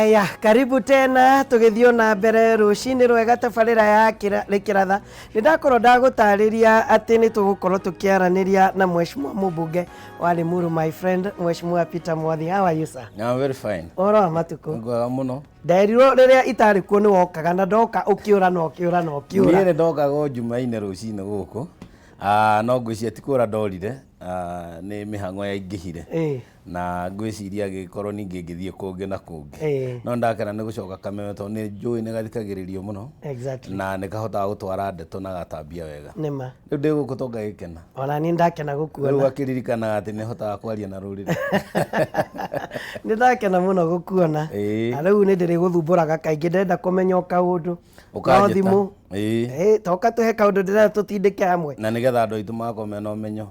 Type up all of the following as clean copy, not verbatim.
Aya, karibu tena tũgĩthiĩ na mbere rũcinĩ rwega tabarĩra ya Rĩkĩratha. Nĩ ndakorwo ndagũtarĩria atĩ nĩ tũgũkorwo tũkĩaranĩria na mheshimiwa mũmbunge wa Limuru, my friend Mheshimiwa Peter Mwathi. How are you, sir? I'm very fine. Ũhoro wa matukũ? Ngwega mũno. Nderirwo rĩrĩa itarĩ kuo nĩ wokaga na ndoka ũkĩũra na ũkĩũra na ũkĩũra. Niĩ nĩ ndokaga o Jumaine rũcinĩ gũkũ. Ah, no ngwĩciria ti kũra ndorire, ah, nĩ mĩhang'o yaingĩhire. Na ngwĩciria agĩkorwo ningĩ ngĩthiĩ kũngĩ na kũngĩ. No ndakena nĩ gũcoka Kameme tondũ nĩ njũĩ nĩ gathikagĩrĩrio mũno. Na nĩ kahotaga gũtwara ndeto na gatambia wega. Nĩma. Rĩu ndĩ gũkũ to ngagĩkena. Ona niĩ ndakena gũkuona. Rĩu gakĩririkanaga atĩ nĩ hotaga kwaria na rũrĩrĩ. Nĩ ndakena mũno gũkuona. Na rĩu nĩ ndĩrĩgũthumbũraga kaingĩ ndĩrenda kũmenya o kaũndũ. No Ũkanjĩta. thimũ. Toka tũhe kaũndũ ndĩrenda tũtindĩke hamwe. Na nĩgetha andũ aitũ magakorwo mena ũmenyo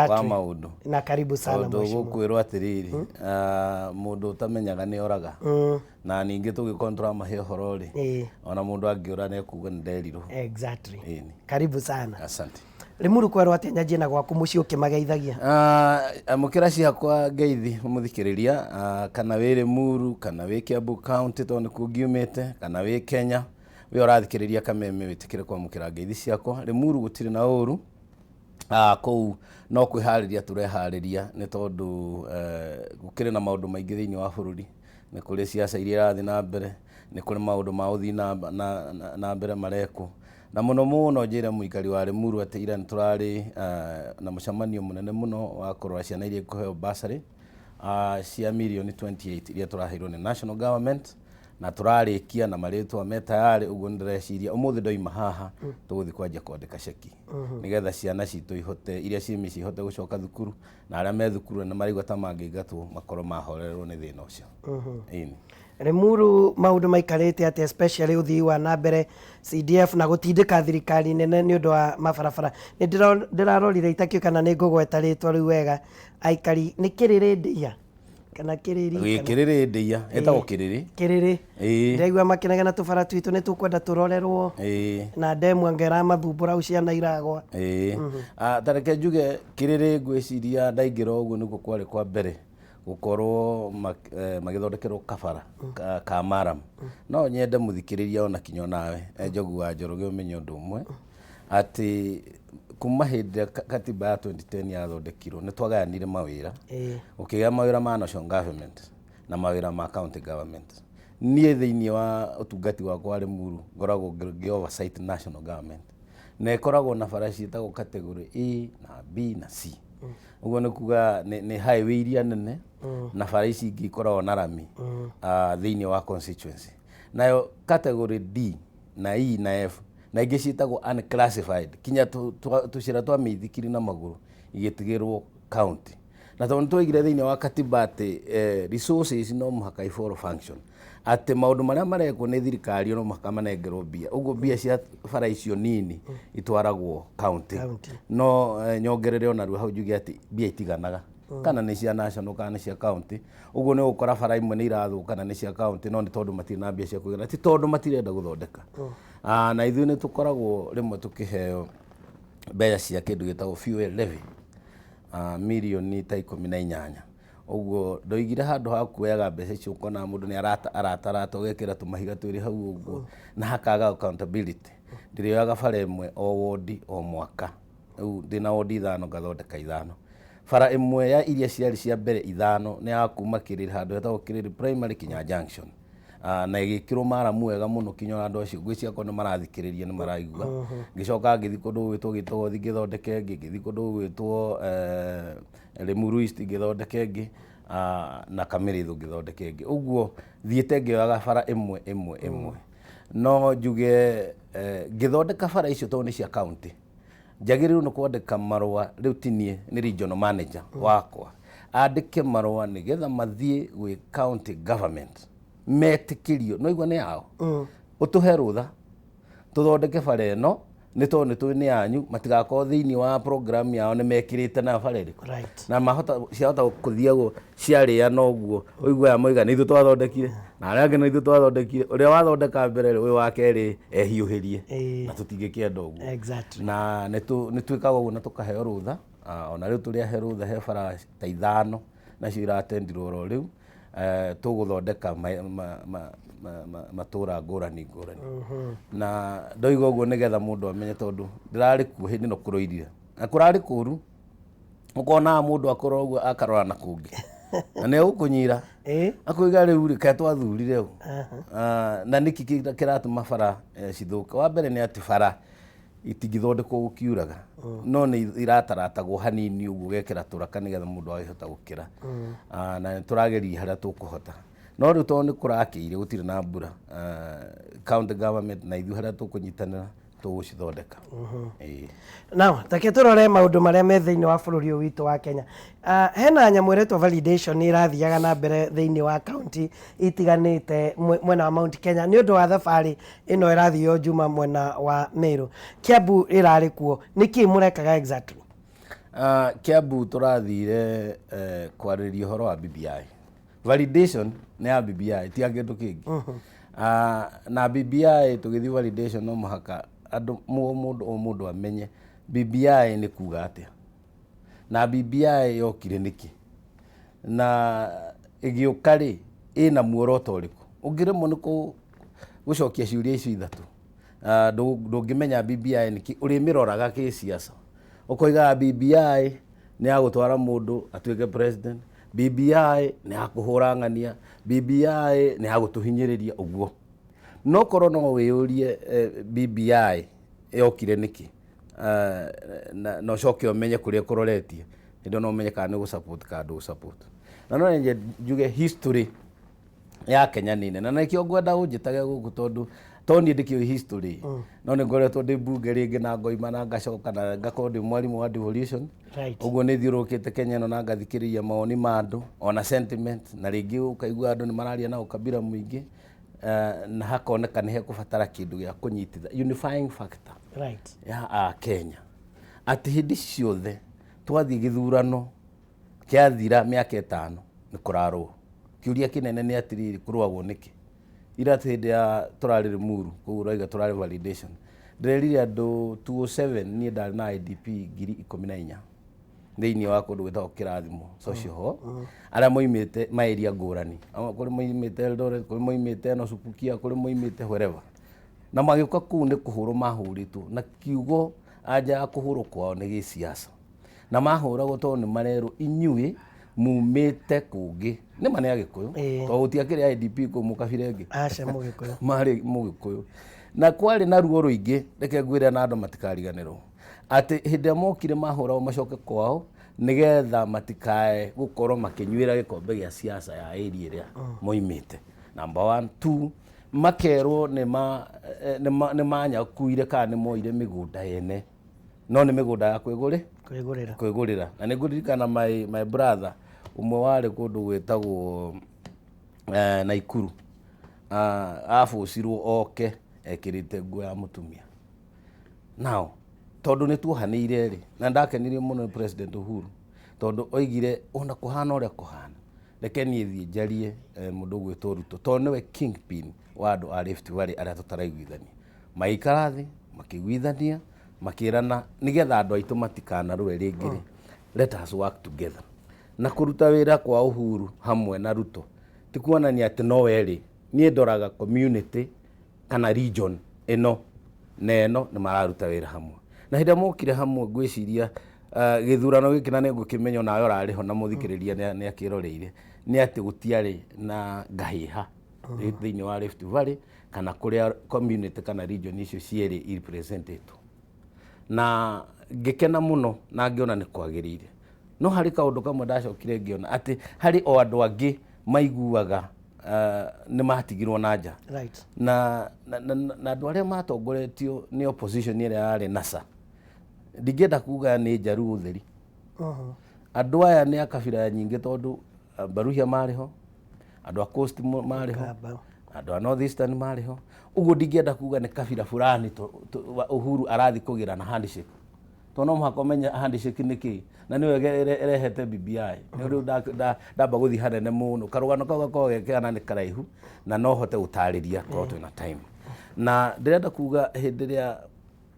wa maũndũ. Na karibu sana Tondũ mheshimiwa. gũkwĩrwo atĩrĩrĩ, mũndũ ũtamenyaga nĩ oraga. Na ningĩ tũngĩkorwo nĩ tũramahe ũhoro rĩ, ona mũndũ angĩũra nĩ ekuga nĩ nderirwo. Ĩni. Karibu sana. Asante. Limuru kwerwo atĩa nyanjie na gwaku mũciĩ ũkĩmageithagia? Amũkĩra ciakwa ngeithi mũthikĩrĩria, kana wĩ Limuru, kana wĩ Kiambu County tondũ nĩkuo ngiumĩte, kana wĩ Kenya, we ũrathikĩrĩria Kameme wĩtĩkĩre kwamũkĩra ngeithi ciakwa. Limuru gũtirĩ na ũru, kũu no kwĩharĩria tũreharĩria nĩ tondũ gũkĩrĩ na maũndũ maingĩ thĩinĩ wa bũrũri. Nĩ kũrĩ ciaca iria irathiĩ na mbere, nĩ kũrĩ maũndũ ma ũthii na mbere marekwo. Na mũno mũno njĩre mũikari wa Limuru atĩ ira nĩ tũrarĩ na mũcemanio mũnene mũno wa kũrora ciana iria ikũheo bursary cia mirioni 28 iria tũraheirwo nĩ national government, na tũrarĩkia na marĩtwa me tayarĩ. Ũguo nĩ ndĩreciria ũmũthĩ ndoima haha tũgũthiĩ kwanjia kwandĩka ceki nĩgetha ciana citũ ihote, iria ciĩ mĩciĩ ihote gũcoka thukuru, na arĩa me thukuru na maraigua ta mangĩingatwo makorwo mahorerwo nĩ thĩna ũcio. Ĩni. Limuru maũndũ maikarĩte atĩa, especially ũthii wa na mbere, CDF na gũtindĩka thirikari nene nĩ ũndũ wa mabarabara? Nĩ ndĩrarorire itakĩũĩ kana nĩ ngũgweta rĩtwa rĩu wega, aikari nĩ Kĩrĩrĩ Ndĩia kana Kĩrĩri? Ĩ, Kĩrĩrĩ Ndĩia, ĩtagwo Kĩrĩrĩ. Kĩrĩrĩ. Ndĩraigua makĩnegena tũbara twitũ nĩ tũkwenda tũrorerwo na ndemwa anga ĩramathumbũra hau ciana iragwa. Ĩĩ. Ta reke njuge Kĩrĩrĩ ngwĩciria ndaingĩra ũguo nĩkuo kwarĩ kwa mbere gũkorwo magĩthondekerwo kabara ka maram. No nyende mũthikĩrĩria ona kinya onawe Njogu wa Njoroge ũmenye ũndũ ũmwe atĩ kuma hĩndĩ ĩrĩa katiba ya 2010 yathondekirwo nĩ twagayanire mawĩra, gũkĩgĩa mawĩra ma national government na mawĩra ma county government. Niĩ thĩinĩ wa ũtungati wakwa wa Limuru ngoragwo ngĩ oversight national government, na ĩkoragwo na bara ciĩtagwo category A na B na C. Ũguo nĩ kuga nĩ highway iria nene na bara ici ingĩ ikoragwo na rami thĩinĩ wa constituency. Nayo category D na E na F na ingĩ ciĩtagwo unclassified, kinya tũcĩra twa mĩithikiri na magũrũ igĩtigĩrwo county. Na tondũ nĩ twaigire thĩinĩ wa katiba atĩ resources no mũhaka i follow function, atĩ maũndũ marĩa marekwo nĩ thirikari no mũhaka manengerwo mbia, ũguo mbia cia bara icio nini itwaragwo county. No nyongerere ona rĩu hau njuge atĩ mbia itiganaga, kana nĩ cia national kana nĩ cia county. Ũguo nĩ ũgũkora bara imwe nĩ irathũka na nĩ cia county, no nĩ tondũ matirĩ na mbia cia kũigana, ti tondũ matirenda gũthondeka. Na ithuĩ nĩ tũkoragwo rĩmwe tũkĩheo mbeca cia kĩndũ gĩtagwo fuel levy, mirioni ta 18. Ũguo ndoigire handũ ha kuoyaga mbeca icio ũkona mũndũ nĩ aratarata ũgekĩra tũmahiga twĩrĩ hau ũguo na hakaga accountability. Ndĩrĩoyaga bara ĩmwe o wondi o mwaka. Rĩu ndĩna wondi ithano ngathondeka ithano. Bara ĩmwe ya iria ciarĩ cia mbere ithano nĩ ya kuma Kĩrĩrĩ handũ hetagwo Kĩrĩrĩ Primary kinya Junction. Na ĩgĩkĩrwo maramu wega mũno kinya ona andũ acio ngwĩciria akorwo nĩ marathikĩrĩria nĩ maraigua. Ngĩcoka ngĩthiĩ kũndũ gũgwĩtwo Gĩtogothi ngĩthondeka ĩngĩ, ngĩthiĩ kũndũ gũgwĩtwo Limuru East ngĩthondeka ĩngĩ, na Kamĩrĩthũ ngĩthondeka ĩngĩ. Ũguo thiĩte ngĩoyaga bara ĩmwe ĩmwe ĩmwe. No njuge ngĩthondeka bara icio tondũ nĩ cia county, njagĩrĩirwo nĩ kwandĩka marũa, rĩu ti niĩ, nĩ regional manager wakwa, andĩke marũa nĩgetha mathiĩ gwĩ county government metĩkĩrio, no igua nĩ yao, ũtũhe rũtha tũthondeke bara ĩno nĩ tondũ nĩ tũĩ nĩ yanyu, matigakorwo thĩinĩ wa program yao nĩ mekĩrĩte nayo bara ĩrĩkũ. Na mahota ciahota kũthiagwo ciarĩana ũguo, ũigue aya moiga nĩ ithuĩ twathondekire na arĩa angĩ nĩ ithuĩ twathondekire, ũrĩa wathondeka mbere rĩ, ũyũ wa kerĩ ehiũhĩrie, na tũtingĩkĩenda ũguo. Na nĩ twĩkaga ũguo na tũkaheo rũtha, ona rĩu tũrĩ ahe rũtha he bara ta ithano nacio iratendirwo oro rĩu. Tũgũthondeka matũra ngũrani ngũrani. Na ndoiga ũguo nĩgetha mũndũ amenye tondũ ndĩrarĩ kuo hĩndĩ ĩno kũroirire na kũrarĩ kũru, ũkonaga mũndũ akũrora ũguo akarora na kũngĩ na nĩ egũkũnyira. Akoiga rĩu rĩ, kaĩ twathurire ũ? Na nĩkĩ kĩratũma bara cithũke? Wa mbere nĩ atĩ bara itingĩthondekwo gũkiuraga, no nĩ irataratagwo hanini ũguo ũgekĩra tũraka nĩgetha mũndũ agĩhota gũkĩra. Na nĩ tũrageria harĩa tũkũhota, no rĩu tondũ nĩ kũrakĩire gũtirĩ na mbura, county government na ithuĩ harĩa tũkũnyitanĩra tũgũcithondeka. Ĩĩ. Now, take tũrore maũndũ marĩa me thĩinĩ wa bũrũri ũyũ witũ wa Kenya. Hena nyamũ ĩretwo validation ĩrathiaga na mbere thĩinĩ wa kaunti itiganĩte mwena wa Mount Kenya nĩ ũndũ wa thabarĩ ĩno ĩrathiio Juma mwena wa Meru. Kiambu ĩrarĩ kuo. Nĩkĩ mũrekaga exactly? Kiambu tũrathire kwarĩrĩria ũhoro wa BBI. Validation nĩ ya BBI, ti ya kĩndũ kĩngĩ. Na BBI tũgĩthiĩ validation no mũhaka andũ mũndũ o mũndũ amenye BBI nĩ kuga atĩa, na BBI yokire nĩkĩ, na ĩgĩũka rĩ ĩna muoroto ũrĩkũ. Ũngĩremwo nĩ gũcokia ciũria icio ithatũ, ndũngĩmenya BBI nĩkĩ. Ũrĩmĩroraga kĩsiasa, ũkoigaga BBI nĩ ya gũtwara mũndũ atuĩke president, BBI nĩ ya kũhũra ng'ania, BBI nĩ ya gũtũhinyĩrĩria ũguo. No korwo no wĩyũrie BBI yokire nĩkĩ, na ũcoke ũmenye kũrĩa ĩkũroretie, hĩndĩ ĩyo no ũmenye kana nĩ ũgũ-support kana ndũgũ-support. Na no nyende njuge history ya Kenya nĩ nene, na nĩkĩo ngwenda ũnjĩtage gũkũ tondũ to niĩ ndĩkĩũĩ history, no nĩ ngoretwo ndĩ mbunge rĩngĩ na ngoima na ngacoka na ngakorwo ndĩ mwarimũ wa devolution. Ũguo nĩ thiũrũrũkĩte Kenya ĩno na ngathikĩrĩria mawoni ma andũ ona sentiment, na rĩngĩ ũkaigua andũ nĩ mararia na ũkabira mũingĩ, na hakoneka nĩ hekũbatara kĩndũ gĩa kũnyititha, unifying factor ya a Kenya, atĩ hĩndĩ ciothe twathiĩ gĩthurano kĩathira mĩaka 5 nĩ kũrarũo. Kĩũria kĩnene nĩ atĩrĩrĩ, kũrũagwo nĩkĩ? Ira hĩndĩ ya tũrarĩ Limuru kũu ũrauga tũrarĩ validation, ndĩrerire andũ 207 niĩ ndarĩ na IDP 14,000 thĩinĩ wa kũndũ gwĩtagwo Kĩrathimo Social Hall, arĩa moimĩte maeria ngũrani, kũrĩ moimĩte Eldoret, kũrĩ moimĩte Nosupukia, kũrĩ moimĩte wherever, na magĩũka kũu nĩ kũhũrwo mahũrĩtwo, na kiugo anja ya kũhũrwo kwao nĩ gĩsiasa, na mahũragwo tondũ nĩ marerwo inyuĩ mumĩte kũngĩ, nĩ ma nĩ Agĩkũyũ, tondũ gũtiakĩrĩ IDP kũu mũkabira ĩngĩ. Aca, Mũgĩkũyũ. Marĩ Mũgĩkũyũ, na kwarĩ na ruo rũingĩ. Reke ngwĩre na andũ matikariganĩrwo atĩ hĩndĩ ĩrĩa mokire mahũragwo macoke kwao nĩgetha matikae gũkorwo makĩnyuĩra gĩkombe gĩa siasa ya area ĩrĩa moimĩte, number one. Two, makerwo nĩ manyakuire kana nĩ moire mĩgũnda yene, no nĩ mĩgũnda ya kwĩgũrĩ Kwĩgũrĩra. Kwĩgũrĩra. Na nĩ ngũririkana my brother ũmwe warĩ kũndũ gwĩtagwo Naikuru, abũcirwo oke ekĩrĩte nguo ya mũtumia. Now tondũ nĩ tuohanĩire rĩ, na ndakenirio mũno nĩ President Uhuru tondũ oigire ona kũhana ũrĩa kũhana, reke niĩ thiĩ njarie mũndũ ũgwĩtwo Ruto tondũ nĩwe kingpin wa andũ a Rift Valley arĩa tũtaraiguithania. Magĩikara thĩ makĩiguithania, makĩrana nĩgetha andũ aitũ matikanarũe rĩngĩ rĩ, let us work together. Na kũruta wĩra kwa Uhuru hamwe na Ruto ti kuonania atĩ no erĩ. Niĩ ndoraga community kana region ĩno na ĩno nĩ mararuta wĩra hamwe, na hĩndĩ ĩrĩa mokire hamwe ngwĩciria gĩthurano gĩkĩ, na nĩ ngũkĩmenya onawe ũrarĩ ho na mũthikĩrĩria nĩ akĩroreire, nĩ atĩ gũtiarĩ na ngahĩha thĩinĩ wa Rift Valley kana kũrĩa community kana region icio cierĩ representetwo, na ngĩkena mũno na ngĩona nĩ kwagĩrĩire. No harĩ kaũndũ kamwe ndacokire ngĩona atĩ harĩ o andũ angĩ maiguaga nĩ matigirwo na nja na andũ arĩa matongoretio nĩ opposition ĩrĩa yarĩ NASA, ndingĩenda kuga nĩ njaru ũtheri, andũ aya nĩ a kabira nyingĩ tondũ Baruhia marĩ ho, andũ a Coast marĩ ho, Kamba. Andũ a North Eastern marĩ ho. Ũguo ndingĩenda kuga nĩ kabira fulani Uhuru arathiĩ kũgĩra na handshake, tondũ no mũhaka ũmenye handshake nĩ kĩĩ na nĩyo ĩrehete BBI. Nĩ rĩu ndamba gũthiĩ hanene mũno, karũgano kau gakoragwo ge kega na nĩ karaihu na no hote gũtarĩria korwo twĩna time. Na ndĩrenda kuga hĩndĩ ĩrĩa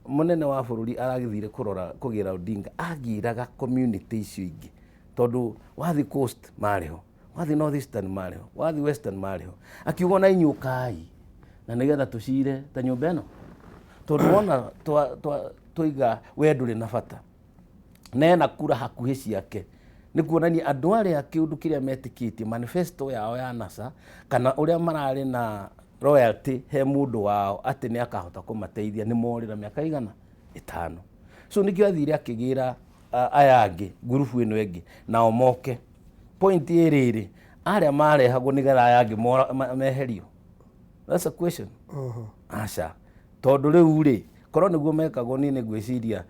mũnene wa bũrũri aragĩthire kũrora kũgĩra Odinga, agĩraga community icio ingĩ, tondũ wathiĩ Coast marĩ ho, Wathiĩ North Eastern marĩ ho, wathiĩ Western marĩ ho. Akiuga ona inyuĩ ũkai na nĩgetha tũcire ta nyũmba ĩno, tondũ wona twaiga we ndũrĩ na bata na ena kura hakuhĩ ciake, nĩ kuonania andũ arĩa kĩũndũ kĩrĩa metĩkĩtie manifesto yao ya NASA kana ũrĩa mararĩ na royalty he mũndũ wao atĩ nĩ akahota kũmateithia nĩ morĩra mĩaka igana ĩtano. So nĩkĩo athire akĩgĩra aya angĩ ngurubu ĩno ĩngĩ nao moke. Point ĩrĩrĩ, arĩa marehagwo nĩgetha aya angĩ meherio. That's a question. Aca, tondũ rĩu rĩ, korwo nĩguo mekagwo, niĩ nĩ ngwĩciria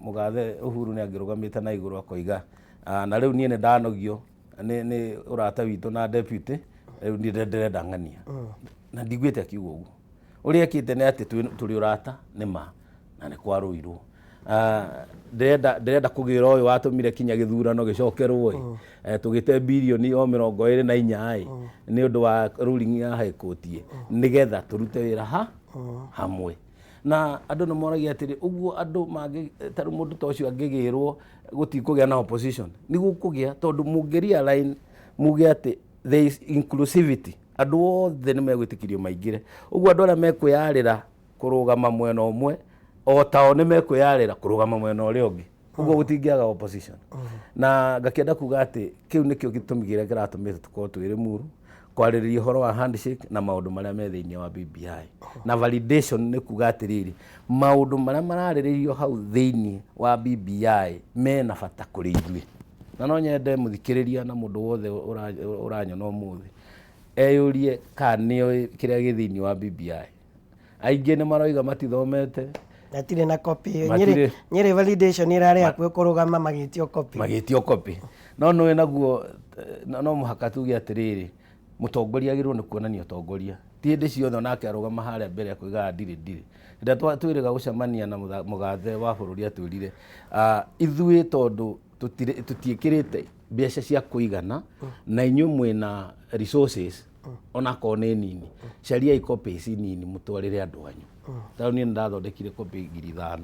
mũgathe Uhuru nĩ angĩrũgamĩte na igũrũ akoiga, "Ah, na rĩu niĩ nĩ ndanogio nĩ ũrata witũ na deputy, rĩu niĩ ndĩrenda ng'ania." Na ndiguĩte akiuga ũguo. Ũrĩa ekĩte nĩ atĩ tũrĩ ũrata nĩ ma na nĩ kwarũirwo. Ah, ndĩrenda kũgĩra ũyũ watũmire kinya gĩthurano gĩcokerwo ĩ. Tũgĩte birioni o 24 ĩ nĩ ũndũ wa ruling ya High Court ĩ, nĩgetha tũrute wĩra ha hamwe. Na andũ nĩ moragia atĩrĩ, ũguo andũ mangĩ ta rĩu mũndũ ta ũcio angĩgĩrwo gũtikũgĩa na opposition? Nĩ gũkũgĩa, tondũ mũngĩ realign muge atĩ there is inclusivity, andũ othe nĩ megwĩtĩkĩrio maingĩre. Ũguo andũ arĩa mekwĩyarĩra kũrũgama mwena ũmwe o tao nĩ mekwĩyarĩra kũrũgama mwena ũrĩa ũngĩ, ũguo gũtingĩaga opposition. Na ngakĩenda kuga atĩ kĩu nĩkĩo gĩtũmi kĩrĩa kĩratũmĩte tũkorwo twĩ Limuru kwarĩrĩria ũhoro wa handshake na maũndũ marĩa me thĩinĩ wa BBI. Na validation nĩ kuga atĩrĩrĩ, maũndũ marĩa mararĩrĩrio hau thĩinĩ wa BBI mena bata kũrĩ ithuĩ. Na no nyende mũthikĩrĩria na mũndũ wothe ũranyona ũmũthĩ eyũrie kana nĩoĩ kĩrĩa gĩ thĩinĩ wa BBI. Aingĩ nĩ maroiga matithomete. Matirĩ na copy. Nyĩrĩ. Matirĩ. Nyĩrĩ validation ĩrarĩ hakuhĩ kũrũgama magĩtio copy. Magĩtio copy. No nĩũĩ naguo no mũhaka tuge atĩrĩrĩ, mũtongoria agĩrĩirwo nĩ kuonania ũtongoria, ti hĩndĩ ciothe onake arũgama harĩa mbere akoigaga ndirĩ ndirĩ. Rĩrĩa twĩrĩga gũcemania na mũgathe wa bũrũri atwĩrire, ah, ithuĩ tondũ tũtiĩkĩrĩte mbeca cia kũigana na inyuĩ mwĩna resources onakorwo nĩ nini, cariai copies nini mũtwarĩre andũ anyu. Tarĩu niĩ nĩndathondekire copy 5,000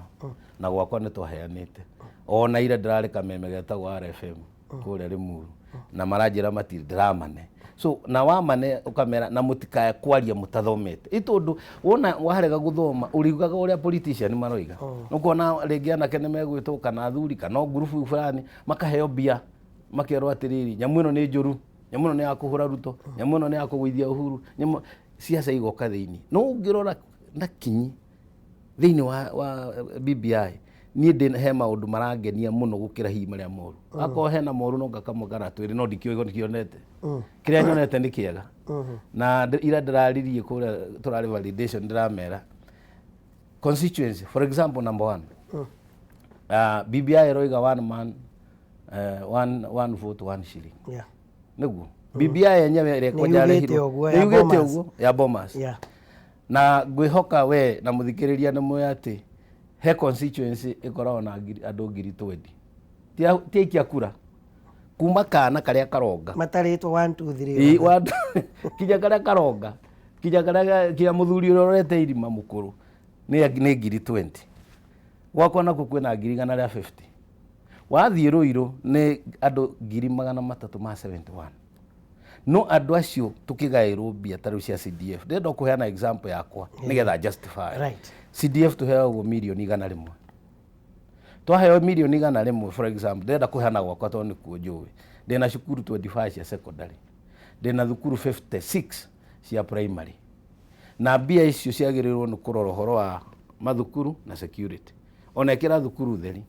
na gwakwa nĩ twaheanĩte. Ona ira ndĩrarĩ kameme getagwo RFM kũrĩa Limuru na maranjĩra matirĩ ndĩramane. So na wamane ũkamera na mũtikae kwaria mũtathomete, ĩ tondũ wona warega gũthoma ũriugaga ũrĩa politician maroiga. Ũkona rĩngĩ anake nĩ megwĩtwo kana athuri kana o ngurubu fulani makaheo mbia makerwo atĩrĩrĩ, nyamũ ĩno nĩ njũru, nyamũ ĩno nĩ ya kũhũra Ruto, nyamũ ĩno nĩ ya kũgũithia Uhuru, nyamũ ciaca igoka thĩinĩ. No ũngĩrora na kinyi thĩinĩ wa BBI, niĩ ndĩ he maũndũ marangenia mũno gũkĩra hihi marĩa moru. Akorwo hena moru no ngakamwe kana twĩrĩ, no ndikĩũĩ ndikĩonete. Kĩrĩa nyonete nĩ kĩega. Na ira ndĩraririe kũrĩa tũrarĩ validation, ndĩramera constituency, for example, number one, BBI ĩroiga one man, one vote, one shilling. Nĩguo BBI yenyewe ĩrĩa Nĩ yugĩte yarehirwo ũguo nĩ ya yugĩte Bomas. Ũguo ya Bomas. Na ngwĩhoka we na mũthikĩrĩria nĩ mũĩ atĩ he constituency ĩkoragwo na andũ 20,000 ti aikia kura kuma kana karĩa karonga. Matarĩtwo 1 2 3. Ĩ, kinya karĩa karonga, kinya karĩa kinya mũthuri ũrĩa ũrorete irima mũkũrũ nĩ 20,000. Gwakwa nakuo kwĩna 150,000. Wathiĩ Rũirũ nĩ andũ 371,000. No andũ acio tũkĩgaĩrwo mbia ta rĩu cia CDF, ndĩrenda kũheana example yakwa nĩgetha justify. CDF tũheagwo mirioni 100. Twaheo mirioni 100, for example, ndĩrenda kũheana gwakwa tondũ nĩkuo njũĩ, ndĩna cukuru 25 cia secondary, ndĩna thukuru 56 cia primary, na mbia icio ciagĩrĩirwo nĩ kũrora ũhoro wa mathukuru na security, ona ĩkĩra thukuru theri.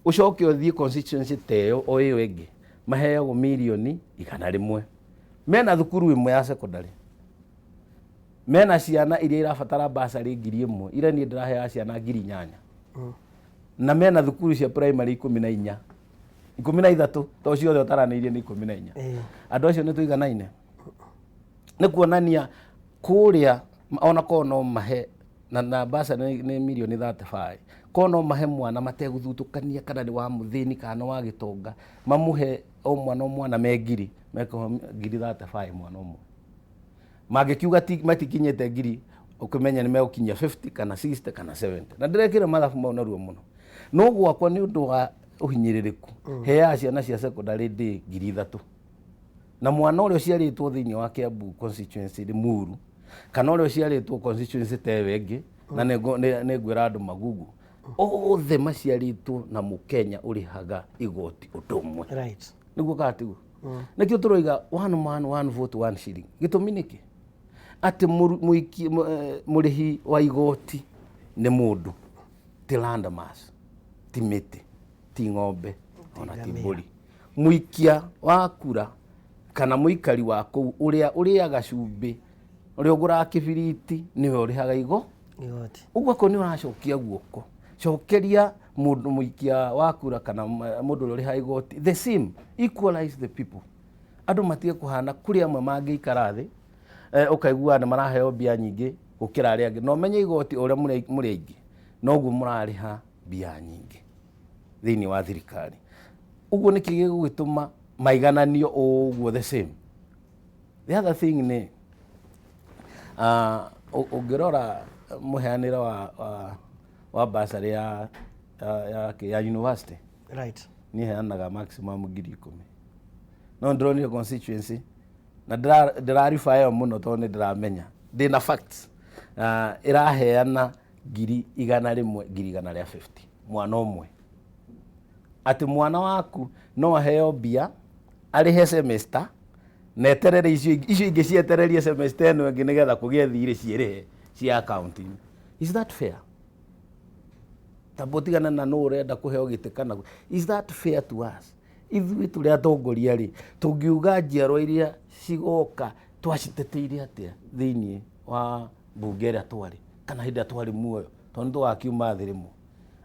Ũcoke ũthiĩ constituency ta ĩyo o ĩyo ĩngĩ maheagwo mirioni 100, mena thukuru ĩmwe ya secondary, mena ciana iria irabatara basarĩ 1,000 iria niĩ ndĩraheaga ciana 8,000, na mena thukuru cia primary 14, 13, to ciothe ũtaranĩirie nĩ 14. Andũ acio nĩ tũiganaine? Nĩ kuonania kũrĩa ona korwo no mahe na basarĩ nĩ mirioni 35, korwo no mahe mwana mategũthutũkania kana nĩ wa mũthĩni kana nĩ wa gĩtonga, mamũhe o mwana o mwana me ngiri mekũhe 35 mwana ũmwe. Mangĩkiuga matikinyĩte ngiri, ũkĩmenya nĩ megũkinyia 50 kana 60 kana 70. Na ndĩrekĩra mathabu mau narua mũno. No gwakwa nĩ ũndũ wa ũhinyĩrĩrĩku heaga ciana cia secondary ndĩ 3,000. Na mwana ũrĩa ũciarĩtwo thĩinĩ wa Kiambu constituency Limuru, kana ũrĩa ũciarĩtwo constituency ta ĩyo ĩngĩ, na nĩ ngwĩra andũ magugu, othe maciarĩtwo na Mũkenya ũrĩhaga igoti ũndũ ũmwe. Nĩguo kana tiguo? Nĩkĩo tũroiga one man one vote one shilling. Gĩtũmi nĩkĩ? Atĩ mũrĩhi wa igoti nĩ mũndũ, ti land mass, ti mĩtĩ, ti ng'ombe, ona ti mbũri. Mũikia wa kura kana mũikari wa kũu ũrĩa ũrĩaga cumbĩ, ũrĩa ũgũraga kĩbiriti, nĩwe ũrĩhaga igoti. Ũguo akorwo nĩ ũracokia guoko, cokeria mũndũ mũikia wa kura kana mũndũ ũrĩa ũrĩhaga igoti the same, equalize the people. Andũ matige kũhana kũrĩ amwe mangĩikara thĩ, ũkaigua nĩ maraheo mbia nyingĩ gũkĩra arĩa angĩ. Na ũmenye igoti o ũrĩa mũrĩ aingĩ, noguo mũrarĩha mbia nyingĩ thĩinĩ wa thirikari. Ũguo nĩkĩ gĩgũgĩtũma maigananio ũguo the same. The other thing nĩ, ũngĩrora mũheanĩre wa bursary ya university, niĩ heanaga maximum 10,000. No ndĩronire constituency na ndĩrariba ĩyo mũno tondũ nĩ ndĩramenya ndĩna facts. Ĩraheana 100,000, 150,000 mwana ũmwe. Atĩ mwana waku no aheo mbia arĩhe semester na eterere icio ingĩ cietererie semester ĩno ĩngĩ nĩgetha kũgĩe thirĩ ciĩrĩhe cia accounting. Is that fair? Tamba ũtigane na nũ ũrenda kũheo gĩtĩ kana is that fair to us? Ithuĩ tũrĩ atongoria rĩ, tũngiuga njiarwa iria cigoka twaciteteire atĩa thĩinĩ wa mbunge ĩrĩa twarĩ kana hĩndĩ ĩrĩa twarĩ muoyo, tondũ nĩ tũgakiuma thĩ rĩmwe.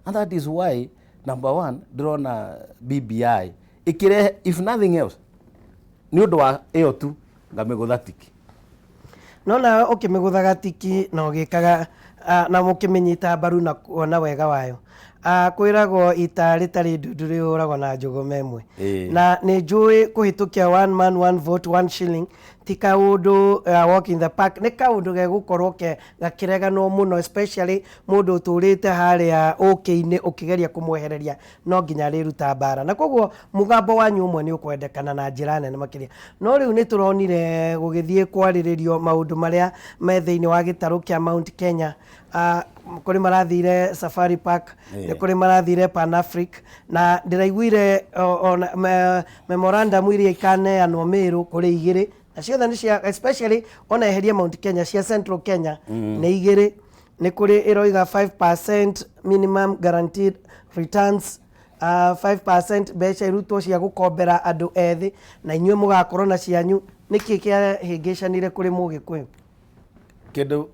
And that is why number one ndĩrona BBI ĩkĩrehe, if nothing else, nĩ ũndũ wa ĩyo tu ngamĩgũtha tiki. No nawe ũkĩmĩgũthaga tiki na ũgĩkaga na ũkĩmĩnyita mbaru na kuona wega wayo. Kwĩragwo ita rĩtarĩ ndundu rĩhũragwo na njũgũma ĩmwe. Na nĩ njũĩ kũhĩtũkia one man one vote one shilling ti kaũndũ walk in the park, nĩ kaũndũ gegũkorwo gakĩreganwo mũno, especially mũndũ ũtũrĩte harĩa ũkĩ-inĩ ũkĩgeria kũmwehereria no nginya arĩruta mbara, na koguo mũgambo wanyu ũmwe nĩ ũkwendekana na njĩra nene makĩria. No rĩu nĩ tũronire gũgĩthiĩ kwarĩrĩrio maũndũ marĩa me thĩinĩ wa gĩtarũ kĩa Mount Kenya. Kũrĩ marathire Safari Park, nĩ kũrĩ marathire Pan Afric, na ndĩraiguire ona memorandum iria ikaneanwo Meru kũrĩ igĩrĩ, na ciothe nĩ cia especially ona eheria Mount Kenya, cia Central Kenya nĩ igĩrĩ. Nĩ kũrĩ ĩroiga 5% minimum guaranteed returns, 5% mbeca irutwo cia gũkombera andũ ethĩ, na inyuĩ mũgakorwo na cianyu. Nĩkĩ kĩahĩngĩcanire kũrĩ Mũgĩkũyũ? Kĩndũ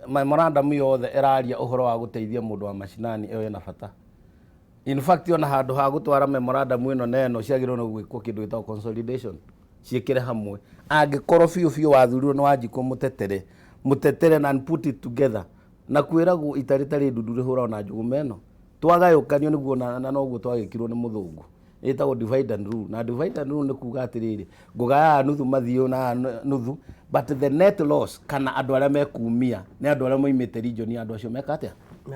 memorandum yothe ĩraria ũhoro wa gũteithia mũndũ wa macinani ĩyo ĩna bata. In fact, ona handũ ha gũtwara memorandum ĩno na ĩno ciagĩrĩirwo nĩ gwĩkwo kĩndũ gĩtagwo consolidation, ciĩkĩre hamwe. Angĩkorwo biũ biũ wathurirwo nĩ Wanjikũ mũtetere, mũtetere na put it together. Na kwĩragwo ita rĩtarĩ ndundu rĩhũragwo na njũgũma ĩno. Twagayũkanio nĩguo na noguo twagĩkirwo nĩ mũthũngũ. Ĩtagwo divide and rule. Na divide and rule nĩ kuga atĩrĩrĩ, ngũgaya nuthu mathiĩ na nuthu, but the net loss kana andũ arĩa mekumia nĩ andũ arĩa moimĩte region ya andũ acio meka atĩa?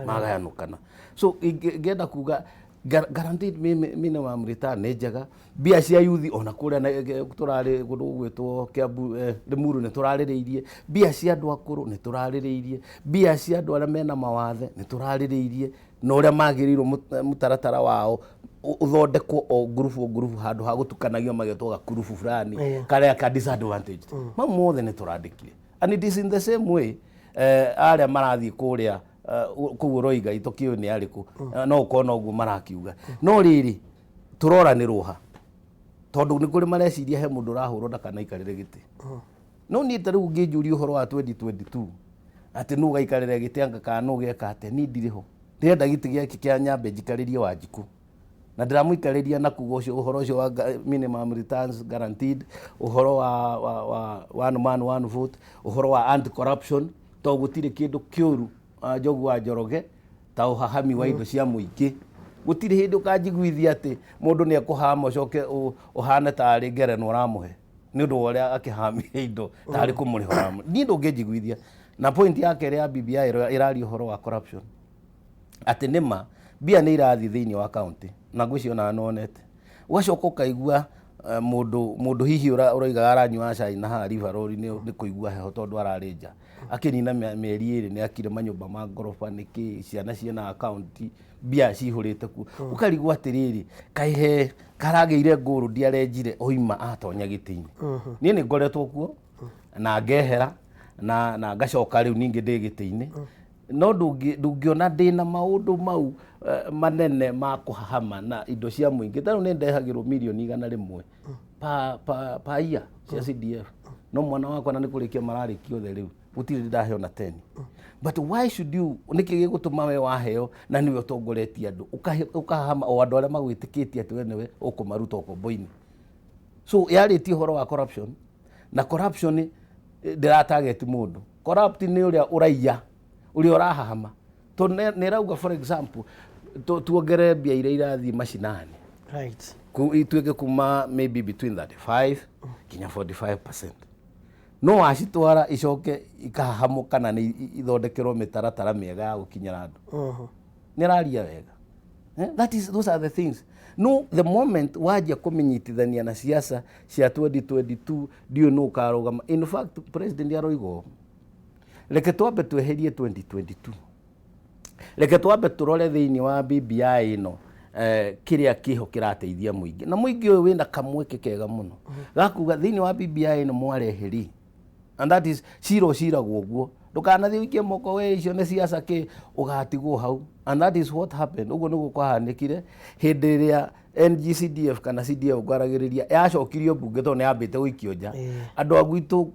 Magayanũkana. So ingĩenda kuga guaranteed minimum return nĩ njega. Mbia cia yuthi ona kũrĩa tũrarĩ kũndũ gũgwĩtwo Kiambu, Limuru nĩ tũrarĩrĩirie. Mbia cia andũ akũrũ nĩ tũrarĩrĩirie. Mbia cia andũ arĩa mena mawathe nĩ tũrarĩrĩirie, na ũrĩa magĩrĩirwo mũtaratara wao ũthondekwo o ngurubu o ngurubu handũ ha gũtukanagio magetwo gakurubu fulani karĩa ka disadvantaged. Mau mothe nĩ tũrandĩkire. And it is in the same way, arĩa marathiĩ kũrĩa kũu ũroiga itũkĩũĩ nĩ arĩkũ, no ũkorwo noguo marakiuga. No rĩrĩ tũroranĩrwo ha, tondũ nĩ kũrĩ mareciria he mũndũ ũrahũrwo ndakanaikarĩre gĩtĩ. No niĩ ta rĩu ũngĩnjũria ũhoro wa 2022 atĩ nũ ũgaikarĩra gĩtĩ anga kana nũ ũgeka atĩa, niĩ ndirĩ ho. Ndĩrenda gĩtĩ gĩake kĩa nyambe njikarĩrie Wanjikũ, na ndĩramũikarĩria na kuga ũcio ũhoro ũcio wa minimum returns guaranteed, ũhoro wa one man one vote, ũhoro wa anti corruption, tondũ gũtirĩ kĩndũ kĩũru Njogu wa Njoroge ta ũhahami wa indo cia mũingĩ. Gũtirĩ hĩndĩ ũkanjiguithia atĩ mũndũ nĩ ekũhama ũcoke ũhane tarĩ ngerenwa ũramũhe nĩ ũndũ wa ũrĩa akĩhamire indo tarĩ kũmũrĩha ũramũrĩha. Niĩ ndũngĩnjiguithia. Na point ya kerĩ ya BBI ĩraria ũhoro wa corruption, atĩ nĩma mbia nĩ irathiĩ thĩinĩ wa county na ngwĩciria onawe nĩ wonete. Ũgacoka ũkaigua Mũndũ hihi ũroigaga aranyuaga cai na haha River Road nĩ kũigua heho tondũ ararĩ nja, akĩnina mĩeri 2 nĩ akire manyũmba ma ngoroba, nĩkĩ ciana ciĩna akaunti, mbia cihũrĩte kuo. Ũkarigwo atĩrĩrĩ, kaĩ he karagĩire ngũrũ ndiarenjire oima atonya gĩtĩ-inĩ. Niĩ nĩ ngoretwo kuo na ngehera na ngacoka rĩu ningĩ ndĩ gĩtĩ-inĩ, no ndũngĩona ndĩna maũndũ mau manene ma kũhahama na indo cia mũingĩ. Ta rĩu nĩ ndehagĩrwo mirioni 100 pa year cia CDF, no mwana wakwa na nĩ kũrĩkia mararĩkia othe, rĩu gũtirĩ ndaheo na 10. But why should you, nĩkĩ gĩgũtũma we waheo na nĩwe ũtongoretie andũ ũkahama o andũ arĩa magwĩtĩkĩtie atĩ we nĩwe ũkũmaruta ũkombo-inĩ? So yarĩtie ũhoro wa corruption, na corruption ndĩratarget mũndũ. Corrupt nĩ ũrĩa ũraiya, ũrĩa ũrahahama, tondũ nĩ ĩrauga, for example, tuongerere mbia iria irathiĩ macinani ituĩke kuma maybe between 35 nginya 45%, no wacitwara icoke ikahahamwo kana nĩ ithondekerwo mĩtaratara mĩega ya gũkinyĩra andũ. Nĩ araria wega. That is, those are the things. No the moment wanjia kũmĩnyitithania na siasa cia 2022, ndiũĩ nũ ũkarũgama. In fact, president aroiga ũũ, reke twambe tweherie 2022, reke twambe tũrore thĩinĩ wa BBI ĩno kĩrĩa kĩho kĩrateithia mũingĩ, na mũingĩ ũyũ wĩna kamweke kega mũno gakuga thĩinĩ wa BBI ĩno mwareheri, and that is cira ũciragwo ũguo. Ndũkanathiĩ ũikie moko, we icio nĩ siasa kĩ, ũgatigwo hau. And that is what happened. Ũguo nĩguo kwahanĩkire hĩndĩ ĩrĩa NGCDF kana CDF ngwaragĩrĩria yacokirio mbunge, tondũ nĩ yambĩte gũikio nja. Andũ a gwitũ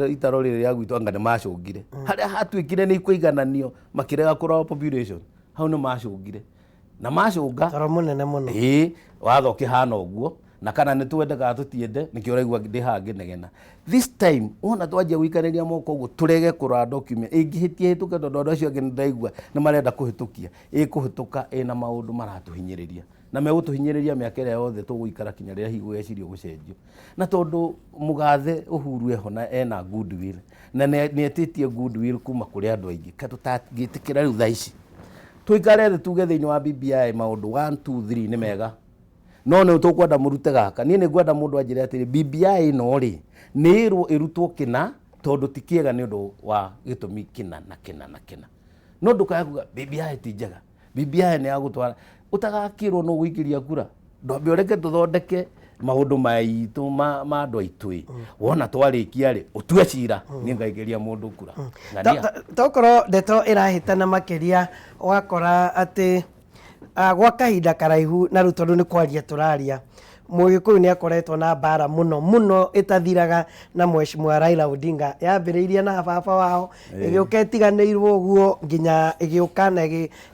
itaro rĩrĩ rĩa gwitũ anga nĩ macũngire harĩa hatuĩkire nĩ ikũigananio, makĩrega kũrora population, hau nĩ macũngire na macũnga. Toro mũnene mũno. Ĩĩ, watho ũkĩhana ũguo, na kana nĩ twende kana tũtiende, nĩkĩo ũraigua ndĩ haha ngĩnegena. This time wona twanjia gũikanĩria moko ũguo, tũrege kũrora document, ĩngĩhĩtia ĩhĩtũke, tondũ andũ acio angĩ nĩ ndaigua nĩ marenda kũhĩtũkia, ĩkũhĩtũka ĩna maũndũ maratũhinyĩrĩria, na megũtũhinyĩrĩria mĩaka ĩrĩa yothe tũgũikara kinya rĩrĩa hihi gũgecirio gũcenjio. Na tondũ mũgathe Uhuru eho na ena goodwill na nĩ etĩtie goodwill kuma kũrĩ andũ aingĩ, ka tũtangĩtĩkĩra rĩu thaa ici tũikare thĩ tuge thĩinĩ wa BBI maũndũ 1 2 3 nĩ mega, no nĩ tũkwenda mũrute gaka. Niĩ nĩ ngwenda mũndũ anjĩre atĩrĩ, BBI ĩno rĩ, nĩ ĩrwo ĩrutwo kĩna tondũ ti kĩega nĩ ũndũ wa gĩtũmi kĩna na kĩna na kĩna. No ndũkae kuga BBI ti njega, BBI nĩ ya gũtwara ũtagakĩrwo no gũikĩria kura. Ndwambe ũreke tũthondeke maũndũ maitũ ma andũ aitũ ĩ, wona twarĩkia rĩ, ũtue cira, niĩ ngaikĩria mũndũ kura. Ng'ania. Tokorwo ndeto ĩrahĩtana makĩria, ũgakora atĩ gwa kahinda karaihu, na rĩu tondũ nĩ kwaria tũraria, Mũgĩkũyũ nĩ akoretwo na mbara mũno mũno ĩtathiraga na Mheshimiwa Raila Odinga. Yambĩrĩirie na baba wao, ĩgĩũka ĩtiganĩirwo ũguo nginya ĩgĩũka na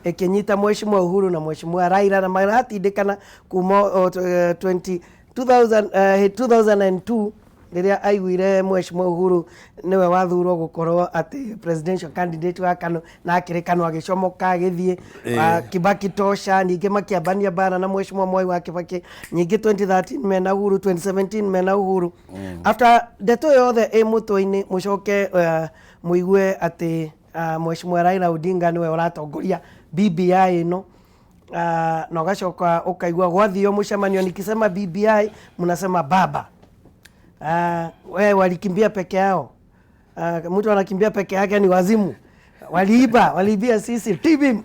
ĩkĩnyita Mheshimiwa Uhuru na Mheshimiwa Raila, na maratindĩkana kuma 20 2000, 2002 rĩrĩa aiguire Mheshimiwa Uhuru nĩwe wathurwo gũkorwo atĩ presidential candidate wa KANU, na akĩrĩ KANU agĩcomoka agĩthiĩ. Kibaki tosha, ningĩ makĩambania mbara na Mheshimiwa Mwai wa Kibaki, ningĩ 2013 mena Uhuru, 2017 mena Uhuru. After ndeto yothe ĩ mũtwe-inĩ, mũcoke mũigue atĩ Mheshimiwa Raila Odinga nĩwe ũratongoria BBI ĩno, na ũgacoka ũkaigua gwathio mũcemanio, nikisema BBI mnasema baba. We walikimbia peke yao. Mtu anakimbia peke yake ni wazimu. Waliiba, waliibia sisi TV.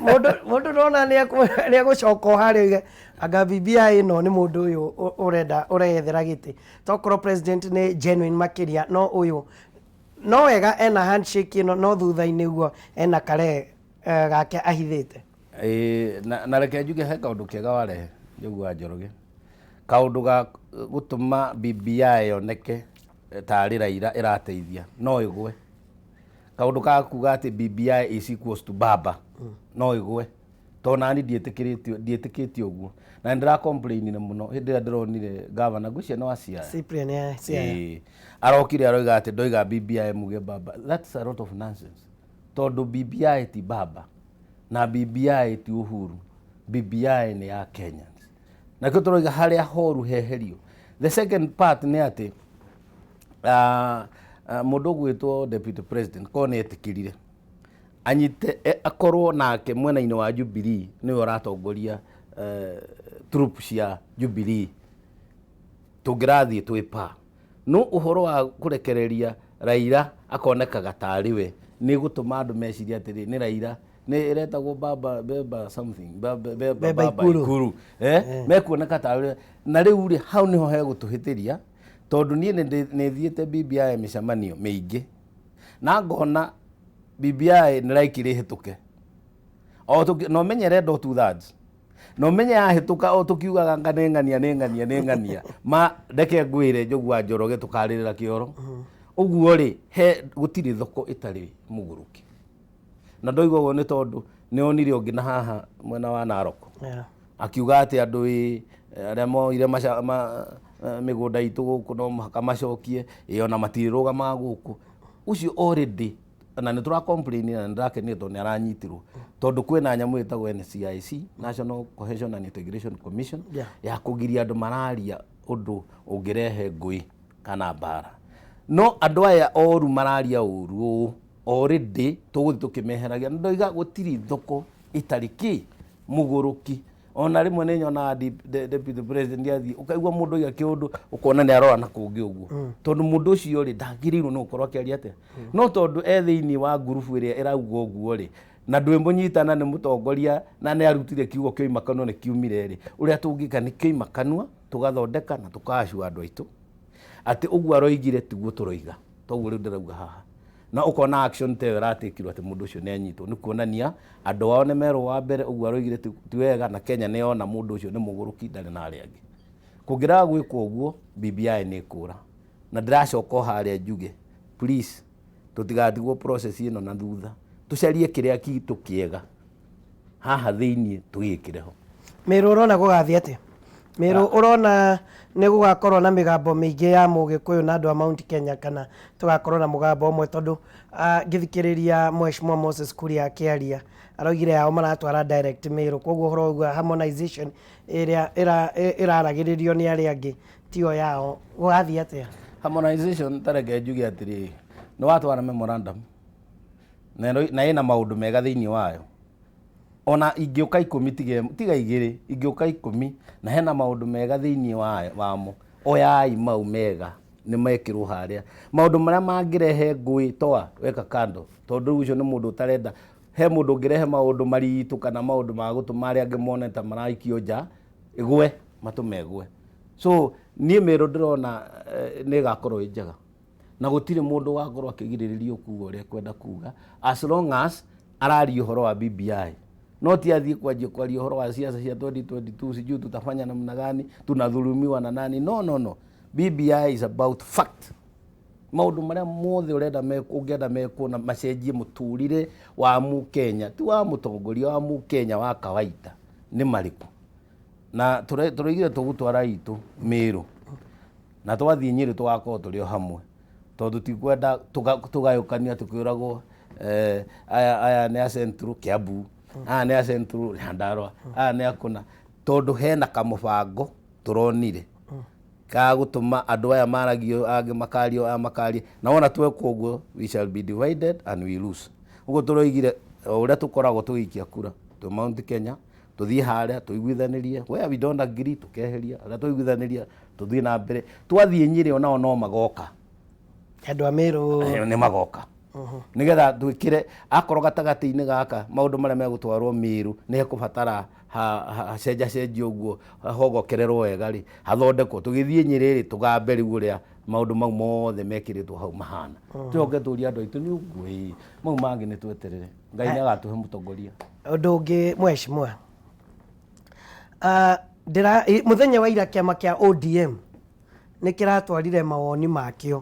Mũndũ ndona nĩ egũcoka o harĩa oige anga BBI ĩno nĩ mũndũ ũyũ ũrenda ũreyethera gĩtĩ. Tokorwo president nĩ genuine makĩria, no ũyũ no wega ena handshake ĩno, no thutha-inĩ ũguo ena kare gake ahithĩte. Ĩĩ, na reke njuge he kaũndũ kega warehe, Njogu wa Njoroge, kaũndũ ga gũtũma BBI yoneke tarĩ Raila ĩrateithia no ĩgwe, kaũndũ ka kuga atĩ BBI is equals to baba no ĩgwe, tondũ nani ndiĩtĩkĩrĩtio, ndiĩtĩkĩtie ũguo, na nĩ ndĩra complainire mũno hĩndĩ ĩrĩa ndĩronire gavana, ngwĩciria nĩ wa Siaya. Cyprian ya Siaya. Ĩĩ. Arokire aroiga atĩ ndoiga BBI muge baba. That's a lot of nonsense, tondũ BBI ti baba na BBI ti Uhuru. BBI nĩ ya Kenyans, nakĩo tũroiga harĩa horu heherio. The second part nĩ atĩ mũndũ ũgwĩtwo deputy president korwo nĩ etĩkĩrire anyite akorwo nake mwena-inĩ wa Jubilee nĩwe ũratongoria. troop cia Jubilee tũngĩrathiĩ twĩ pa. No ũhoro wa kũrekereria Raila akonekaga tarĩ we nĩ gũtũma andũ mecirie atĩrĩ, nĩ Raila, nĩ ĩretagwo baba beba something baba, beba, Beba baba Ikuru. Ikuru, mekuoneka tarĩ we. Na rĩu rĩ, hau nĩho hegũtũhĩtĩria, tondũ niĩ nĩ thiĩte BBI mĩcemanio mĩingĩ na ngona BBI nĩ likely ĩhĩtũke. O na ũmenye ĩrenda o 2/3, na ũmenye yahĩtũka o tũkiugaga nga nĩ ng'ania nĩ ng'ania nĩ ng'ania, ma reke ngwĩre Njogu wa Njoroge tũkarĩrĩra kĩoro. Ũguo rĩ, he gũtirĩ thoko ĩtarĩ mũgũrũki. Na ndoiga ũguo nĩ tondũ nĩ onire ũngĩ na haha mwena wa Narok. Akiuga atĩ andũ ĩ arĩa moire mĩgũnda itũ gũkũ no mũhaka macokie, ĩ ona matirĩrũgamaga gũkũ. Ũcio already na nĩ tũra complain na nĩ ndĩrakenire tondũ nĩ aranyitirwo, tondũ kwĩna nyamũ ĩtagwo NCIC, National Cohesion and Integration Commission, ya kũgiria andũ mararia ũndũ ũngĩrehe ngũĩ kana mbara. No andũ aya oru mararia ũru ũũ already tũgũthiĩ tũkĩmeheragia. Na ndoiga gũtirĩ thoko ĩtarĩ kĩ mũgũrũki. Ona rĩmwe nĩ nyonaga deputy president athiĩ, ũkaigua mũndũ oiga kĩũndũ ũkona nĩ arora na kũngĩ ũguo, tondũ mũndũ ũcio rĩ ndagĩrĩirwo nĩ gũkorwo akĩaria atĩa. No tondũ e thĩinĩ wa ngurubu ĩrĩa ĩrauga ũguo rĩ, na ndwĩmũnyita na nĩ mũtongoria na nĩ arutire kiugo kĩoima kanua nĩ kiumire rĩ, ũrĩa tũngĩka nĩ kĩoima kanua tũgathondeka na tũkacua andũ aitũ atĩ ũguo aroigire tiguo tũroiga, toguo rĩu ndĩrauga haha. Na ũkona action ta ĩyo ĩratĩkirwo atĩ mũndũ ũcio nĩ anyitwo, nĩ kuonania andũ ao nĩ merwo wa mbere ũguo aroigire ti wega, na Kenya nĩ yona mũndũ ũcio nĩ mũgũrũki ndarĩ na arĩa angĩ. Kũngĩrega gwĩkwo ũguo BBI nĩ ĩkũra. Na ndĩracoka o harĩa njuge please tũtigatigwo process ĩno na thutha, tũcarie kĩrĩa kitũ kĩega haha thĩinĩ tũgĩkĩre ho. Mĩrũ ũrona gũgathiĩ atĩa? Mĩrũ ũrona nĩ gũgakorwo na mĩgambo mĩingĩ ya Mũgĩkũyũ na andũ a Mount Kenya, kana tũgakorwo na mũgambo ũmwe? Tondũ ngĩthikĩrĩria Mheshimiwa Moses Kuria akĩaria, araugire ao maratwara direct Mĩrũ, koguo ũhoro ũguo harmonization ĩrĩa ĩraragĩrĩrio nĩ arĩa angĩ tiyo yao. Gũgathiĩ atĩa? Harmonization, ta reke njuge atĩrĩrĩ, nĩ watwara memorandum na ĩna maũndũ mega thĩinĩ wayo, ona ingĩũka 10 tiga 2, ingĩũka 10 na hena maũndũ mega thĩinĩ wamo, oyai mau mega nĩ mekĩrwo harĩa. Maũndũ marĩa mangĩrehe ngũĩ toa weka kando, tondũ rĩu ũcio nĩ mũndũ ũtarenda. He mũndũ ũngĩrehe maũndũ maritũ kana maũndũ ma gũtũma arĩa angĩ mone ta maraikio nja, ĩgwe, matũme ĩgwe. So niĩ Mĩrũ ndĩrona nĩ ĩgakorwo ĩ njega, na gũtirĩ mũndũ ũgakorwo akĩgirĩrĩrio kuga ũrĩa ekwenda kuga as long as araria ũhoro wa BBI. No ti athiĩ kwanjia kwaria ũhoro wa siasa cia 2022, sijui tutafanya namna gani, tunadhulumiwa na nani. No, no, no, BBI is about fact. Maũndũ marĩa mothe ũrenda mekwo, ũngĩenda mekwo na macenjie mũtũrĩre wa mũkenya, ti wa mũtongoria, wa mũkenya wa kawaida nĩ marĩkũ. Na tũroigire tũgũtwara itũ Mĩrũ, na twathiĩ Nyĩrĩ tũgakorwo tũrĩ o hamwe, tondũ tikwenda tũgayũkanio atĩ kwĩragwo aya nĩ a Central Kiambu, aya nĩ a Central Nyandarua, aya nĩ a kũna, tondũ hena kamũbango tũronire ka gũtũma andũ aya maragio, angĩ makario, aya makaria, na wona twekwo ũguo we shall be divided and we lose. Ũguo tũroigire o ũrĩa tũkoragwo tũgĩikia kura twĩ Mount Kenya, tũthiĩ harĩa tũiguithanĩrie, where we don't agree tũkeheria, harĩa twaiguithanĩria tũthiĩ na mbere. Twathiĩ Nyĩrĩ onao no magoka. Andũ a Mĩrũ. Nĩ magoka. Nĩgetha twĩkĩre akorwo gatagatĩ-inĩ gaka maũndũ marĩa megũtwarwo Mĩrũ nĩ hekũbatara hacenjacenjio ũguo, hogokererwo wega rĩ, hathondekwo. Tũgĩthiĩ Nyĩrĩ rĩ, tũgambe rĩu ũrĩa maũndũ mau mothe mekĩrĩtwo hau mahana. Tũcoke tũrie andũ aitũ nĩ ũguo ĩĩ, mau mangĩ nĩ tweterere. Ngai nĩ agatũhe mũtongoria. Ũndũ ũngĩ mheshimiwa, mũthenya wa ira kĩama kĩa ODM nĩ kĩratwarire mawoni makĩo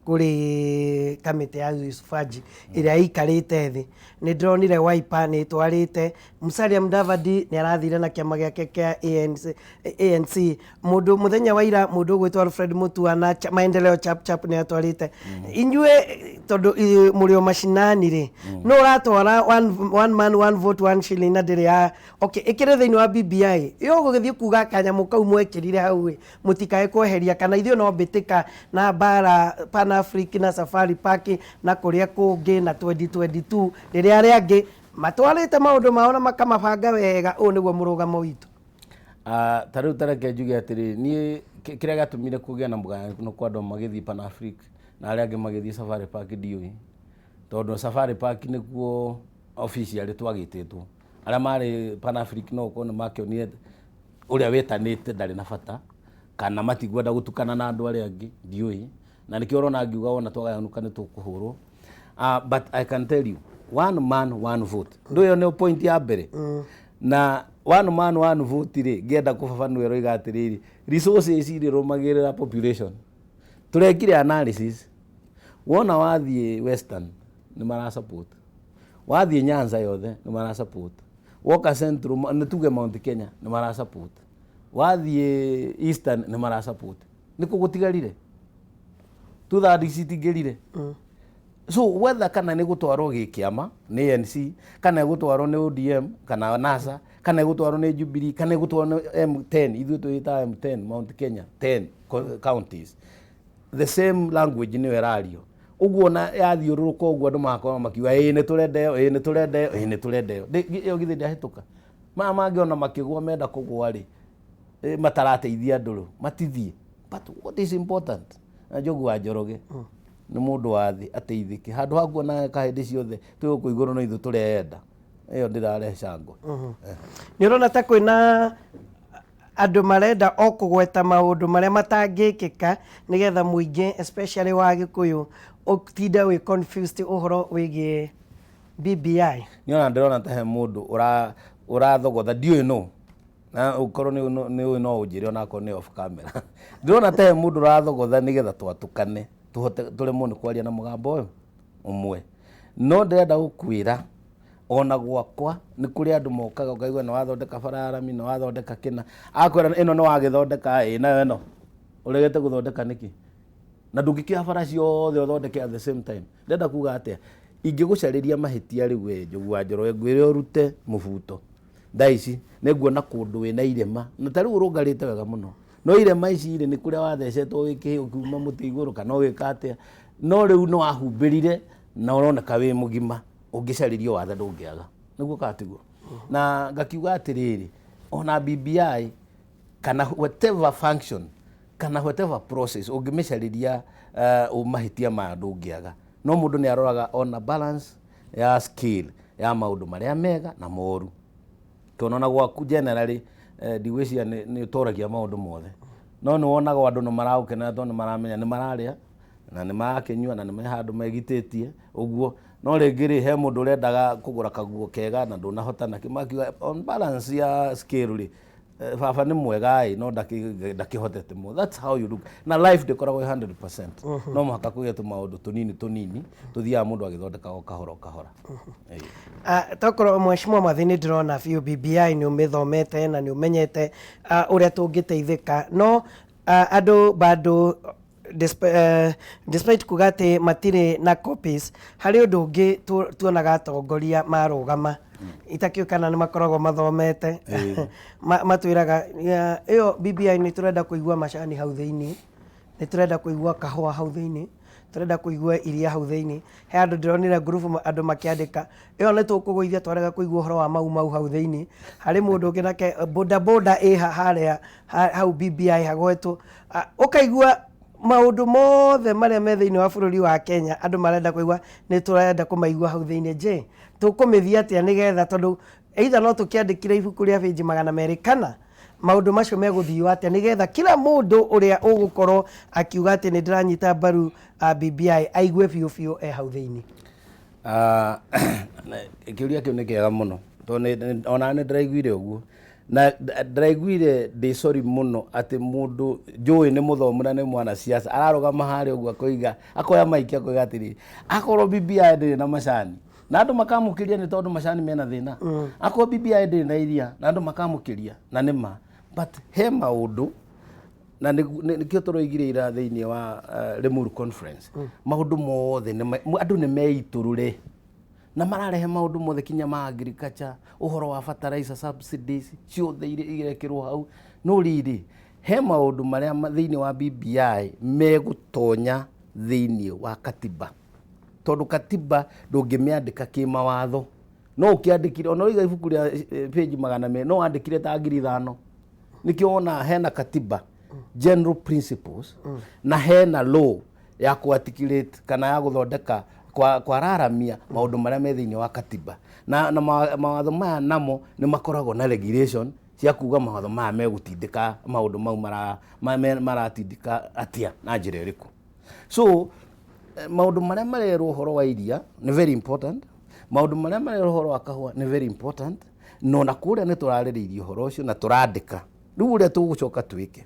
kũrĩ kamĩtĩ ya Yusuf Haji ĩrĩa ĩikarĩte thĩ. Nĩ ndĩronire Wiper nĩ ĩtwarĩte, Musalia Mudavadi nĩ arathire na kĩama gĩake kĩa ANC, ANC. Mũndũ mũthenya wa ira mũndũ ũgwĩtwo Alfred Mutua na Maendeleo Chap Chap nĩ atwarĩte. Inyuĩ tondũ mũrĩ o macinani rĩ, no ũratwara one man one vote one shilling na ndĩrĩ ya okay, ĩkĩrĩ thĩinĩ wa BBI. Ĩyo ũgũgĩthiĩ kuga kanyamũ kau mwekĩrire hau ĩ, mũtikae kweheria, kana ithuĩ no mbĩtĩka na mbara Pan Africa na Safari Park na kũrĩa kũngĩ na 2022 rĩrĩa arĩa angĩ matwarĩte maũndũ mao na makamabanga wega. Ũũ nĩguo mũrũgamo witũ. Ah, ta rĩu tareke njuge atĩrĩ, niĩ kĩrĩa gĩatũmire kũgĩa na mũgayano kwa andũ magĩthiĩ Pan Africa na arĩa angĩ magĩthiĩ Safari Park ndiũĩ, tondũ Safari Park nĩkuo officially twagĩtĩtwo. Arĩa marĩ Pan Africa no gũkorwo nĩ makĩonire ũrĩa wĩtanĩte ndarĩ na bata, kana matikwenda gũtukana na andũ arĩa angĩ, ndiũĩ. Na nĩkĩo ũrona ngiuga wona twagayanuka nĩ tũkũhũrwo. But I can tell you, one man one vote, ndũ ĩyo nĩyo point ya mbere. Na one man one vote rĩ, ngĩenda kũbabanua ĩroiga atĩrĩrĩ, resources irĩrũmagĩrĩra population. Tũrekire analysis, wona wathiĩ Western nĩ mara support, wathiĩ Nyanza yothe nĩ mara support, woka Central, nĩ tuge Mount Kenya nĩ mara support, wathiĩ Eastern nĩ mara support. Nĩkũ gũtigarire? Two-thirds citingĩrire. So whether kana nĩ gũtwarwo gĩkĩama nĩ ANC, kana ĩgũtwarwo nĩ ODM kana NASA, kana ĩgũtwarwo nĩ Jubilee, kana ĩgũtwarwo nĩ M10, ithuĩ twĩtaga M10, Mount Kenya 10 counties, the same language nĩyo ĩrario. Ũguo na yathiũrũrũka ũguo, andũ magakorwo makiuga, "Ĩĩ, nĩ tũrenda ĩyo, ĩĩ, nĩ tũrenda ĩyo, ĩĩ, nĩ tũrenda ĩyo." Ĩyo githĩ ndĩahĩtũka? Maya mangĩ ona makĩgũa, menda kũgũa rĩ, matarateithia andũ rĩ, matithiĩ. But what is important na Njogu wa Njoroge nĩ mũndũ wa thĩ ateithĩke, handũ ha kuona ka hĩndĩ ciothe twĩ gũkũ igũrũ no ithuĩ tũreyenda. Ĩyo ndĩrarehe cangwe. Nĩ ũrona ta kwĩna andũ marenda o kũgweta maũndũ marĩa matangĩkĩka nĩgetha mũingĩ, especially wa Gĩkũyũ, ũtinde wĩ confused ũhoro wĩgiĩ BBI? Niĩ ona ndĩrona ta he mũndũ ũrathogotha, ndiũĩ no na ũkorwo nĩ ũĩ no ũnjĩre onakorwo nĩ off camera. Ndĩrona ta he mũndũ ũrathogotha nĩgetha twatũkane, tũhote tũremwo nĩ kwaria na mũgambo ũyũ ũmwe. No ndĩrenda gũkwĩra, ona gwakwa nĩ kũrĩ andũ mokaga, ũkaigua nĩ wathondeka bara ya rami, nĩ wathondeka kĩna, akwĩra ĩno nĩ wagĩthondeka, ĩ nayo ĩno ũregete gũthondeka nĩkĩ? Na ndũngĩkĩoya bara ciothe ũthondeke at the same time. Ndĩrenda kuga atĩa? Ingĩgũcarĩria mahĩtia rĩu we Njogu wa Njoroge, ngwĩre ũrute mũbuto thaa ici, nĩnguona kũndũ wĩna irema, na ta rĩu ũrũngarĩte wega mũno, no irema ici rĩ, nĩ kũrĩa wathecetwo wĩ kĩhĩ ũkiuma mũtĩ igũrũ kana ũgĩka atĩa, no rĩu nĩ wahumbĩrire na ũroneka wĩ mũgima. Ũngĩcarĩrio wathe ndũngĩaga, nĩguo kana tiguo? Na ngakiuga atĩrĩrĩ, ona BBI kana whatever function kana whatever process, ũngĩmĩcarĩria mahĩtia maya ndũngĩaga. No mũndũ nĩ aroraga ona balance ya scale ya maũndũ marĩa mega na moru, tondũ ona gwaku generally, ndigwĩciria nĩ ũtoragia maũndũ mothe, no nĩ wonaga andũ nĩ maragũkenera tondũ nĩ maramenya nĩ mararĩa na nĩ marakĩnyua na nĩ me handũ megitĩtie ũguo. No rĩngĩ rĩ, he mũndũ ũrendaga kũgũra kaguo kega na ndũnahota nakĩ. Makiuga on balance ya scale rĩ, baba nĩ mwega ĩ, no ndakĩhotete mũno. That's how you look. Na life ndĩkoragwo ĩ 100%, no mũhaka kũgĩe tũmaũndũ tũnini tũnini tũthiaga mũndũ agĩthondekaga o kahora o kahora. Ĩĩ. Ah, tokorwo Mheshimiwa Mwathi, nĩ ndĩrona biũ BBI nĩ ũmĩthomete na nĩ ũmenyete ũrĩa tũngĩteithĩka, no andũ bado despite kuga atĩ matirĩ na copies, harĩ ũndũ ũngĩ tuonaga atongoria marũgama, itakĩũĩ kana nĩ makoragwo mathomete. Matwĩraga, "Ĩyo BBI nĩ tũrenda kũigua macani hau thĩinĩ, nĩ tũrenda kũigua kahũa hau thĩinĩ, tũrenda kũigua iria hau thĩinĩ." He andũ ndĩronire ngurubu andũ makĩandĩka, "Ĩyo nĩ tũkũgũithia twarega kũigua ũhoro wa Mau Mau hau thĩinĩ." Harĩ mũndũ ũngĩ nake, "Boda boda ĩha harĩa hau BBI hagwetwo." Ah, ũkaigua maũndũ mothe marĩa me thĩinĩ wa bũrũri wa Kenya andũ marenda kũigua, nĩ tũrenda kũmaigua hau thĩinĩ. Je, tũkũmĩthiĩ atĩa nĩgetha, tondũ either no tũkĩandĩkire ibuku rĩa page 200, kana maũndũ macio megũthio atĩa nĩgetha kila mũndũ ũrĩa ũgũkorwo akiuga atĩ nĩ ndĩranyita mbaru BBI aigue biũ biũ e hau thĩinĩ? Ah, kĩũria kĩu nĩ kĩega mũno, tondũ ona nĩ ndĩraiguire ũguo na ndĩraiguire ndĩ sorry mũno atĩ mũndũ njũĩ nĩ mũthomu na nĩ mwanasiasa ararũgama harĩa ũguo akoiga, akoya maiki akoiga atĩrĩrĩ, akorwo BBI ndĩrĩ na macani na andũ makamũkĩria nĩ tondũ macani mena thĩna, akorwo BBI ndĩrĩ na iria na andũ makamũkĩria, na nĩ ma. But he maũndũ na nĩkĩo tũroigire ira thĩinĩ wa Limuru Conference, maũndũ mothe andũ nĩ meitũrũre na mararehe maũndũ mothe, kinya ma agriculture, ũhoro wa fertilizer subsidies, ciothe irekĩrwo hau. No rĩrĩ, he maũndũ marĩa thĩinĩ wa BBI megũtonya thĩinĩ wa katiba, tondũ katiba ndũngĩmĩandĩka kĩmawatho. No ũkĩandĩkire ona ũiga ibuku rĩa page 200, no wandĩkire ta 5,000. Nĩkĩo wonaga hena katiba, general principles, na hena law ya ku articulate kana ya gũthondeka kwararamia maũndũ marĩa me thĩinĩ wa katiba, na mawatho maya namo nĩ makoragwo na regulation cia kuga mawatho maya megũtindĩka maũndũ mau maratindĩka atĩa na njĩra ĩrĩkũ. So maũndũ marĩa marerwo ũhoro wa iria nĩ very important, maũndũ marĩa marerwo ũhoro wa kahũa nĩ very important, no na kũrĩa nĩ tũrarĩrĩirie ũhoro ũcio na tũrandĩka rĩu ũrĩa tũgũcoka twĩke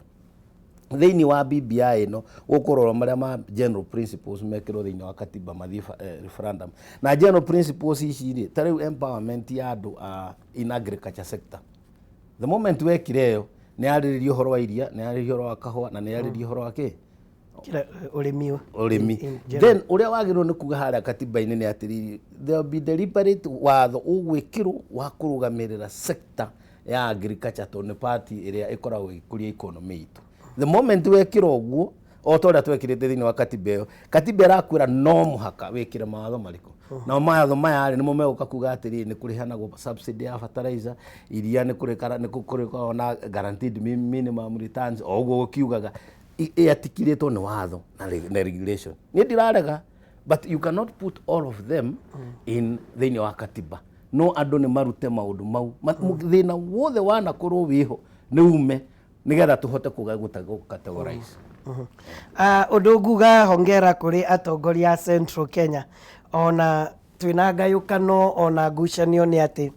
thĩinĩ wa BBI ĩno, gũkũrora marĩa ma general principles mekĩrwo thĩinĩ wa katiba mathiĩ referendum. Na general principles ici rĩ, ta rĩu empowerment ya andũ in agriculture sector, the moment wekire ĩyo, nĩ yarĩrĩria ũhoro wa iria, nĩ yarĩrĩria ũhoro wa kahũa, na nĩ yarĩrĩria ũhoro wa kĩ? Kila ũrĩmi. Ũrĩmi. In general. Then ũrĩa wagĩrĩirwo nĩ kuga harĩa katiba-inĩ nĩ atĩrĩrĩ, there will be deliberate watho ũgwĩkĩrwo wa kũrũgamĩrĩra sector ya agriculture, tondũ nĩ part ĩrĩa ĩkoragwo ĩgĩkũria economy itũ. The moment wekĩra ũguo, o ta ũrĩa twekĩrĩte thĩinĩ wa katiba ĩyo, katiba ĩrakwĩra no mũhaka wĩkĩre mawatho marĩkũ. Nao mawatho maya rĩ, nĩmo megũka kuga atĩrĩrĩ, nĩ kũrĩhanagwo subsidy ya fertilizer, iria nĩ kũrĩkoragwo na guaranteed minimum returns, o ũguo gũkiugaga ĩatikirĩtwo nĩ watho na regulation. Niĩ ndirarega, but you cannot put all of them in thĩinĩ wa katiba. No andũ nĩ marute maũndũ mau. Thĩna wothe wanakorwo wĩho nĩ ume, nĩgetha tũhote gũ-categorize. Ũndũ nguga, hongera kũrĩ atongoria a Central Kenya, ona twĩna ngayũkano ona ngucanio, nĩ atĩ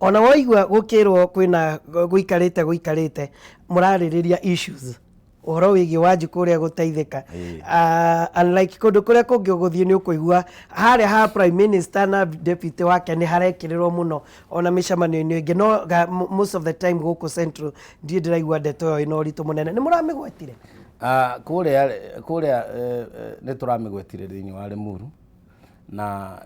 ona waigua gũkĩrwo kwĩna gũikarĩte mũrarĩrĩria issues ũhoro wĩgiĩ Wanjikũ ũrĩa gũteithĩka. Unlike kũndũ kũrĩa kũngĩ ũgũthiĩ, nĩ ũkũigua harĩa ha prime minister na deputy wake nĩ harekĩrĩrwo mũno ona mĩcemanio-inĩ ĩngĩ, no most of the time gũkũ Central ndiĩ ndĩraigua ndeto ĩyo ĩna ũritũ mũnene. Nĩ mũramĩgwetire? Kũrĩa nĩ tũramĩgwetire thĩinĩ wa Limuru, na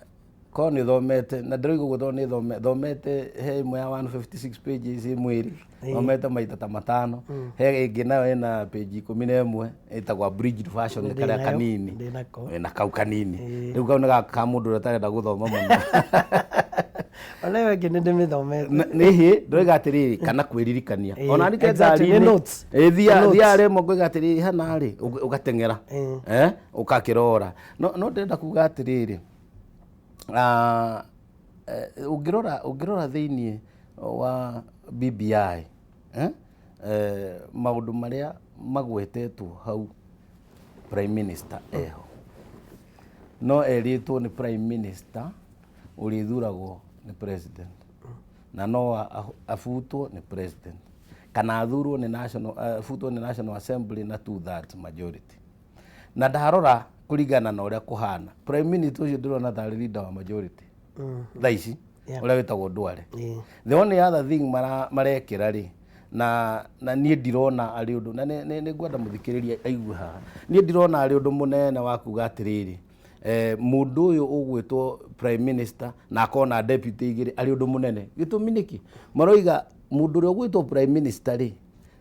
korwo nĩ thomete na ndĩroiga ũguo tondũ nĩ thomete, he ĩmwe ya 156 pages ĩ mwĩrĩ, thomete maita ta 5. He ĩngĩ nayo ĩna page 11 ĩtagwo abridged version, nĩ Ndĩ karĩa nayo, kanini. Ndĩ nako. Wĩna kau kanini. Rĩu kau nĩ gaka ka mũndũ ũrĩa ũtarenda gũthoma mũno. Ona ĩyo ĩngĩ nĩ ndĩmĩthomete. Nĩ hĩ ndĩroiga atĩrĩrĩ, kana kwĩririkania ona nike Exactly, nĩ notes. Nĩ notes. Thia rĩmwe ngoiga atĩrĩrĩ, hana rĩ ũgateng'era ũgakĩrora, no ndĩrenda kuga atĩrĩrĩ, ũngĩrora thĩinĩ wa BBI, maũndũ marĩa magwetetwo hau, prime minister eho, no erĩtwo nĩ prime minister ũrĩthuragwo nĩ president, na no abutwo nĩ president kana athurwo nĩ national, abutwo nĩ National Assembly na 2/3 majority. Na ndarora kũringana na ũrĩa kũhana, prime minister ũcio ndĩrona tarĩ leader wa majority thaa ici, ũrĩa wĩtagwo Ndware. The only other thing marekĩra rĩ, na niĩ ndirona arĩ ũndũ, na nĩ ngwenda mũthikĩrĩria aigue haha, niĩ ndirona arĩ ũndũ mũnene wa kuga atĩrĩrĩ, mũndũ ũyũ ũgwĩtwo prime minister na akorwo na deputy igĩrĩ arĩ ũndũ mũnene. Gĩtũmi nĩkĩ maroiga mũndũ ũrĩa ũgwĩtwo prime minister rĩ,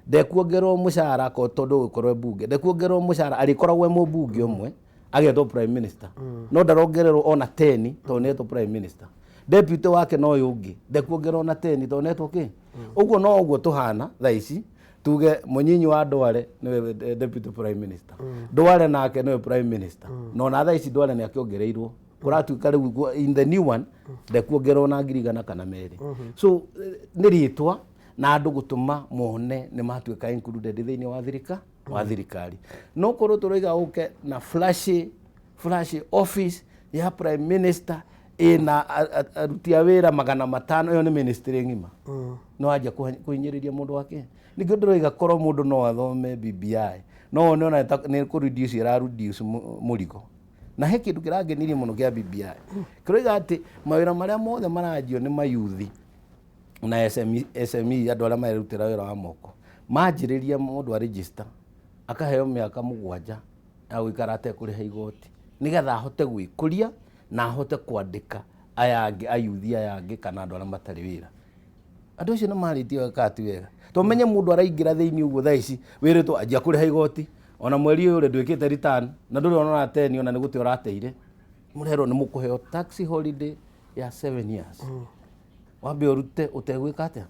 ndekuongererwo mũcara ko tondũ ũgũkorwo e mbunge, ndekuongererwo mũcara, arĩkoragwo e mũmbunge ũmwe agetwo prime minister, no ndarongererwo ona 10 tondũ nĩetwo prime minister. Deputy wake no ũyũ ũngĩ ndekuongererwo na 10 tondũ nĩetwo kĩ. Ũguo no ũguo tũhana thaa ici, tuge mũnyinyi wa Ndware nĩwe deputy prime minister, Ndware nake nĩwe prime minister, na ona thaa ici Ndware nĩ akĩongereirwo, kũratuĩka rĩu in the new one ndekuongererwo na 100,000 kana 2. So nĩ rĩtwa na andũ gũtũma mone nĩ matuĩka included thĩinĩ wa thirikari. No korwo tũroiga ũke na flashy flashy office ya prime minister ĩna aruti a wĩra 500, ĩyo nĩ ministry ng'ima, no anjia kũhinyĩrĩria mũndũ wake. Nĩkĩo ndĩroiga korwo mũndũ no athome BBI, no wone ona nĩ kũ reduce ĩra reduce mũrigo. Na he kĩndũ kĩrangenirie mũno kĩa BBI, kĩroiga atĩ mawĩra marĩa mothe maranjio nĩ mayuthi na SME, SME, andũ arĩa marerutĩra wĩra wa moko, manjĩrĩria mũndũ a register akaheo mĩaka 7 ya gũikara atekũrĩha igoti, nĩgetha ahote gwĩkũria na ahote kwandĩka aya angĩ, ayuthi aya angĩ kana andũ arĩa matarĩ wĩra. Andũ acio nĩ marĩtie wega kana ti wega? To menye mũndũ araingĩra thĩinĩ ũguo thaa ici wĩrĩtwo anjia kũrĩha igoti, ona mweri ũyũ rĩ ndwĩkĩte return na ndũrĩ ona teni, ona nĩ gũte ũrateire, mũrerwo nĩ mũkũheo tax holiday ya 7 years, wambe ũrute ũtegwĩka atĩa.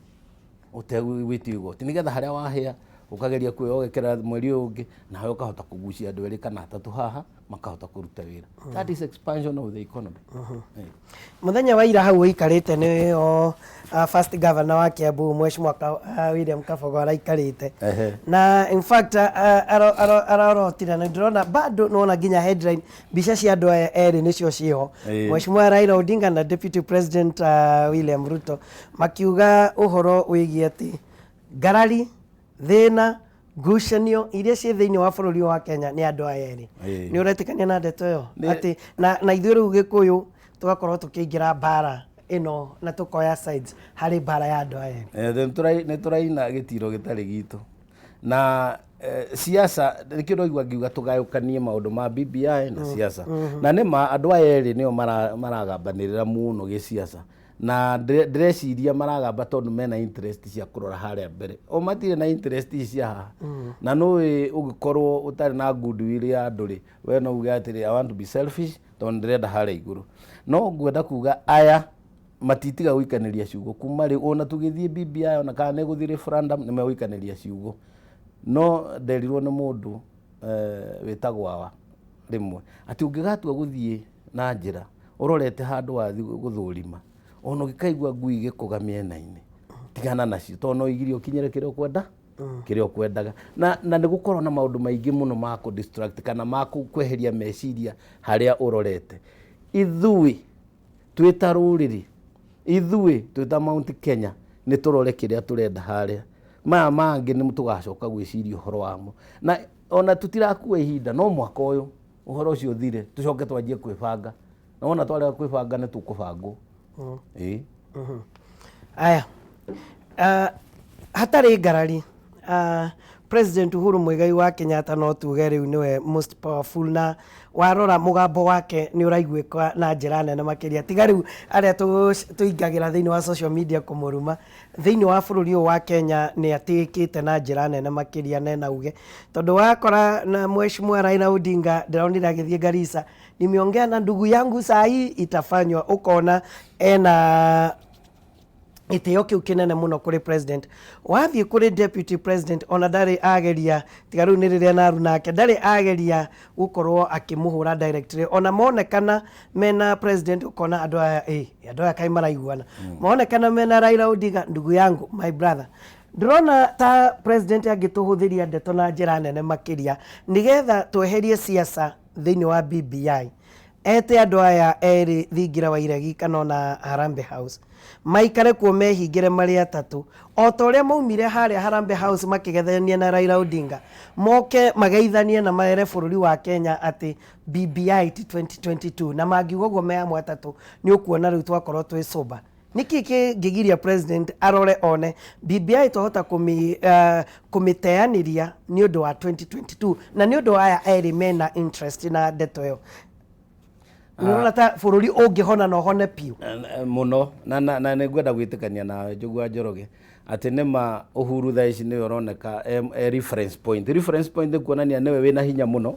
Ũtegwĩtio igoti nĩgetha harĩa wahĩa ũkageria kuoya ũgekĩra mweri ũyũ ũngĩ, nawe ũkahota kũgucia andũ erĩ kana atatũ haha makahota kũruta wĩra. That is expansion of the economy. Muthenya wa ira hau ũikarĩte nĩho first governor wa Kiambu, Mheshimiwa William Kabogo, araikarĩte. Na in fact arorotire na ndĩrona bado nĩwona nginya headline, mbica cia andũ aya erĩ nĩcio ciĩho. Mheshimiwa Raila Odinga na Deputy President William Ruto makiuga ũhoro wĩgiĩ atĩ ngarari, thĩna, ngucanio iria ciĩ thĩinĩ wa bũrũri ũyũ wa Kenya nĩ andũ aya erĩ. Nĩ ũretĩkania na ndeto ĩyo atĩ na ithuĩ rĩu Gĩkũyũ tũgakorwo tũkĩingĩra mbara ĩno na tũkoya sides harĩ mbara ya andũ aya erĩ? Nĩ tũraina gĩtiro gĩtarĩ gitũ na siasa. Nĩkĩo ndaigua ngiuga tũgayũkanie maũndũ ma BBI na siasa. Na nĩ ma andũ aya erĩ nĩo maragambanĩrĩra mũno gĩsiasa, na ndĩreciria maragamba tondũ mena interest cia kũrora harĩa mbere, o matirĩ na interest ici cia haha. Na nũĩ ũngĩkorwo ũtarĩ na goodwill ya andũ rĩ, we no uge atĩrĩ, "I want to be selfish tondũ ndĩrenda harĩa igũrũ." No ngwenda kuga aya matitiga gũikanĩria ciugo kuma rĩu ona tũgĩthiĩ BBI, ona kana nĩ gũthiĩ referendum, nĩ megũikanĩria ciugo. No nderirwo nĩ mũndũ wĩtagwo awa rĩmwe atĩ ũngĩgatua gũthiĩ na njĩra ũrorete handũ wathiĩ gũthũrima, ona ũngĩkaigua ngui igĩkũga mĩena-inĩ, tigana nacio tondũ no igirie ũkinyĩre kĩrĩa ũkwenda, kĩrĩa ũkwendaga. Na nĩ gũkorwo na maũndũ maingĩ mũno ma kũ distract kana ma kweheria meciria harĩa ũrorete. Ithuĩ twĩ ta rũrĩrĩ, ithuĩ twĩ ta Mount Kenya, nĩ tũrore kĩrĩa tũrenda harĩa. Maya mangĩ nĩ tũgacoka gwĩciria ũhoro wamo, na ona tũtirakua ihinda, no mwaka ũyũ ũhoro ũcio ũthire, tũcoke twanjie kwĩbanga. Na wona twarega kwĩbanga, nĩ tũkũbangwo. Ĩĩ. Aya, hatarĩ ngarari, President Uhuru Muigai wa Kenyatta no tuge rĩu nĩwe most powerful, na warora mũgambo wake nĩ ũraiguĩka na njĩra nene makĩria, tiga rĩu arĩa tũingagĩra thĩinĩ wa social media kũmũruma. Thĩinĩ wa bũrũri ũyũ wa Kenya nĩ atĩĩkĩte na njĩra nene makĩria, na ena uge tondũ wakora na Mheshimiwa Raila Odinga ndĩronire agĩthiĩ Garissa, "Nimeongea na ndugu yangu, saa hii itafanywa." Ũkona ena gĩtĩo kĩu kĩnene mũno kũrĩ president. Wathiĩ kũrĩ deputy president, ona ndarĩ ageria, tiga rĩu nĩ rĩrĩa naru nake, ndarĩ ageria gũkorwo akĩmũhũra directly. Ona monekana mena president, ũkona andũ aya, andũ aya kaĩ maraiguana. Monekana mena Raila Odinga, "Ndugu yangu, my brother." Ndĩrona ta president angĩtũhũthĩria ndeto na njĩra nene makĩria nĩgetha tweherie siasa thĩinĩ wa BBI, ete andũ aya erĩ thingira wa iregi kana ona Harambee House, maikare kuo mehingĩre marĩ atatũ, o ta ũrĩa maumire harĩa Harambee House makĩgethania na Raila Odinga, moke mageithanie na mere bũrũri wa Kenya atĩ BBI ti 2022. Na mangiuga ũguo me hamwe atatũ, nĩ ũkuona rĩu twakorwo twĩ sober. Nĩkĩ kĩngĩgiria president arore one BBI twahota kũmĩteanĩria nĩ ũndũ wa 2022, na nĩ ũndũ wa aya erĩ mena interest na ndeto ĩyo? Nĩ ũrona ta bũrũri ũngĩhona na ũhone biũ? Mũno, na nĩ ngwenda gwĩtĩkania nawe, Njogu wa Njoroge, atĩ nĩ ma Uhuru thaa ici nĩwe ũroneka e reference point. Reference point nĩ kuonania nĩwe wĩna hinya mũno,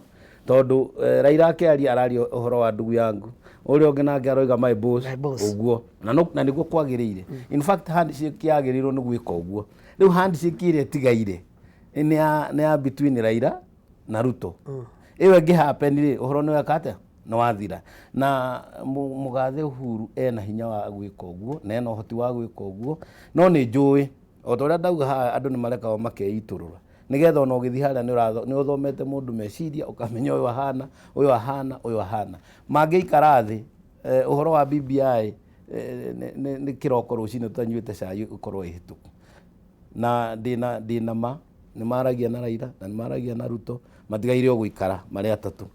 tondũ Raila akĩaria araria ũhoro wa "ndugu yangu", ũrĩa ũngĩ nake aroiga "my boss". My boss. Ũguo na na nĩguo kwagĩrĩire. In fact, handshake yagĩrĩirwo nĩ gwĩka ũguo. Rĩu handshake ĩrĩa ĩtigaire nĩ ya between Raila na Ruto. Ĩyo ĩngĩ happen rĩ, ũhoro nĩ weka atĩa? Nĩ wathira. Na mũgathe Uhuru ena hinya wa gwĩka ũguo na ena ũhoti wa gwĩka ũguo, no nĩ njũĩ o ta ũrĩa ndauga haha, andũ nĩ marekagwo makeitũrũra nĩgetha ona ũgĩthiĩ harĩa nĩ ũthomete mũndũ meciria, ũkamenya ũyũ ahana, ũyũ ahana, ũyũ ahana. Mangĩikara thĩ, ũhoro wa BBI nĩ kĩroko rũcinĩ tũtanyuĩte cai ũkorwo ĩhĩtũku. Na ndĩna ma nĩ maragia na Raila na nĩ maragia na Ruto, matigaire o gũikara marĩ atatũ.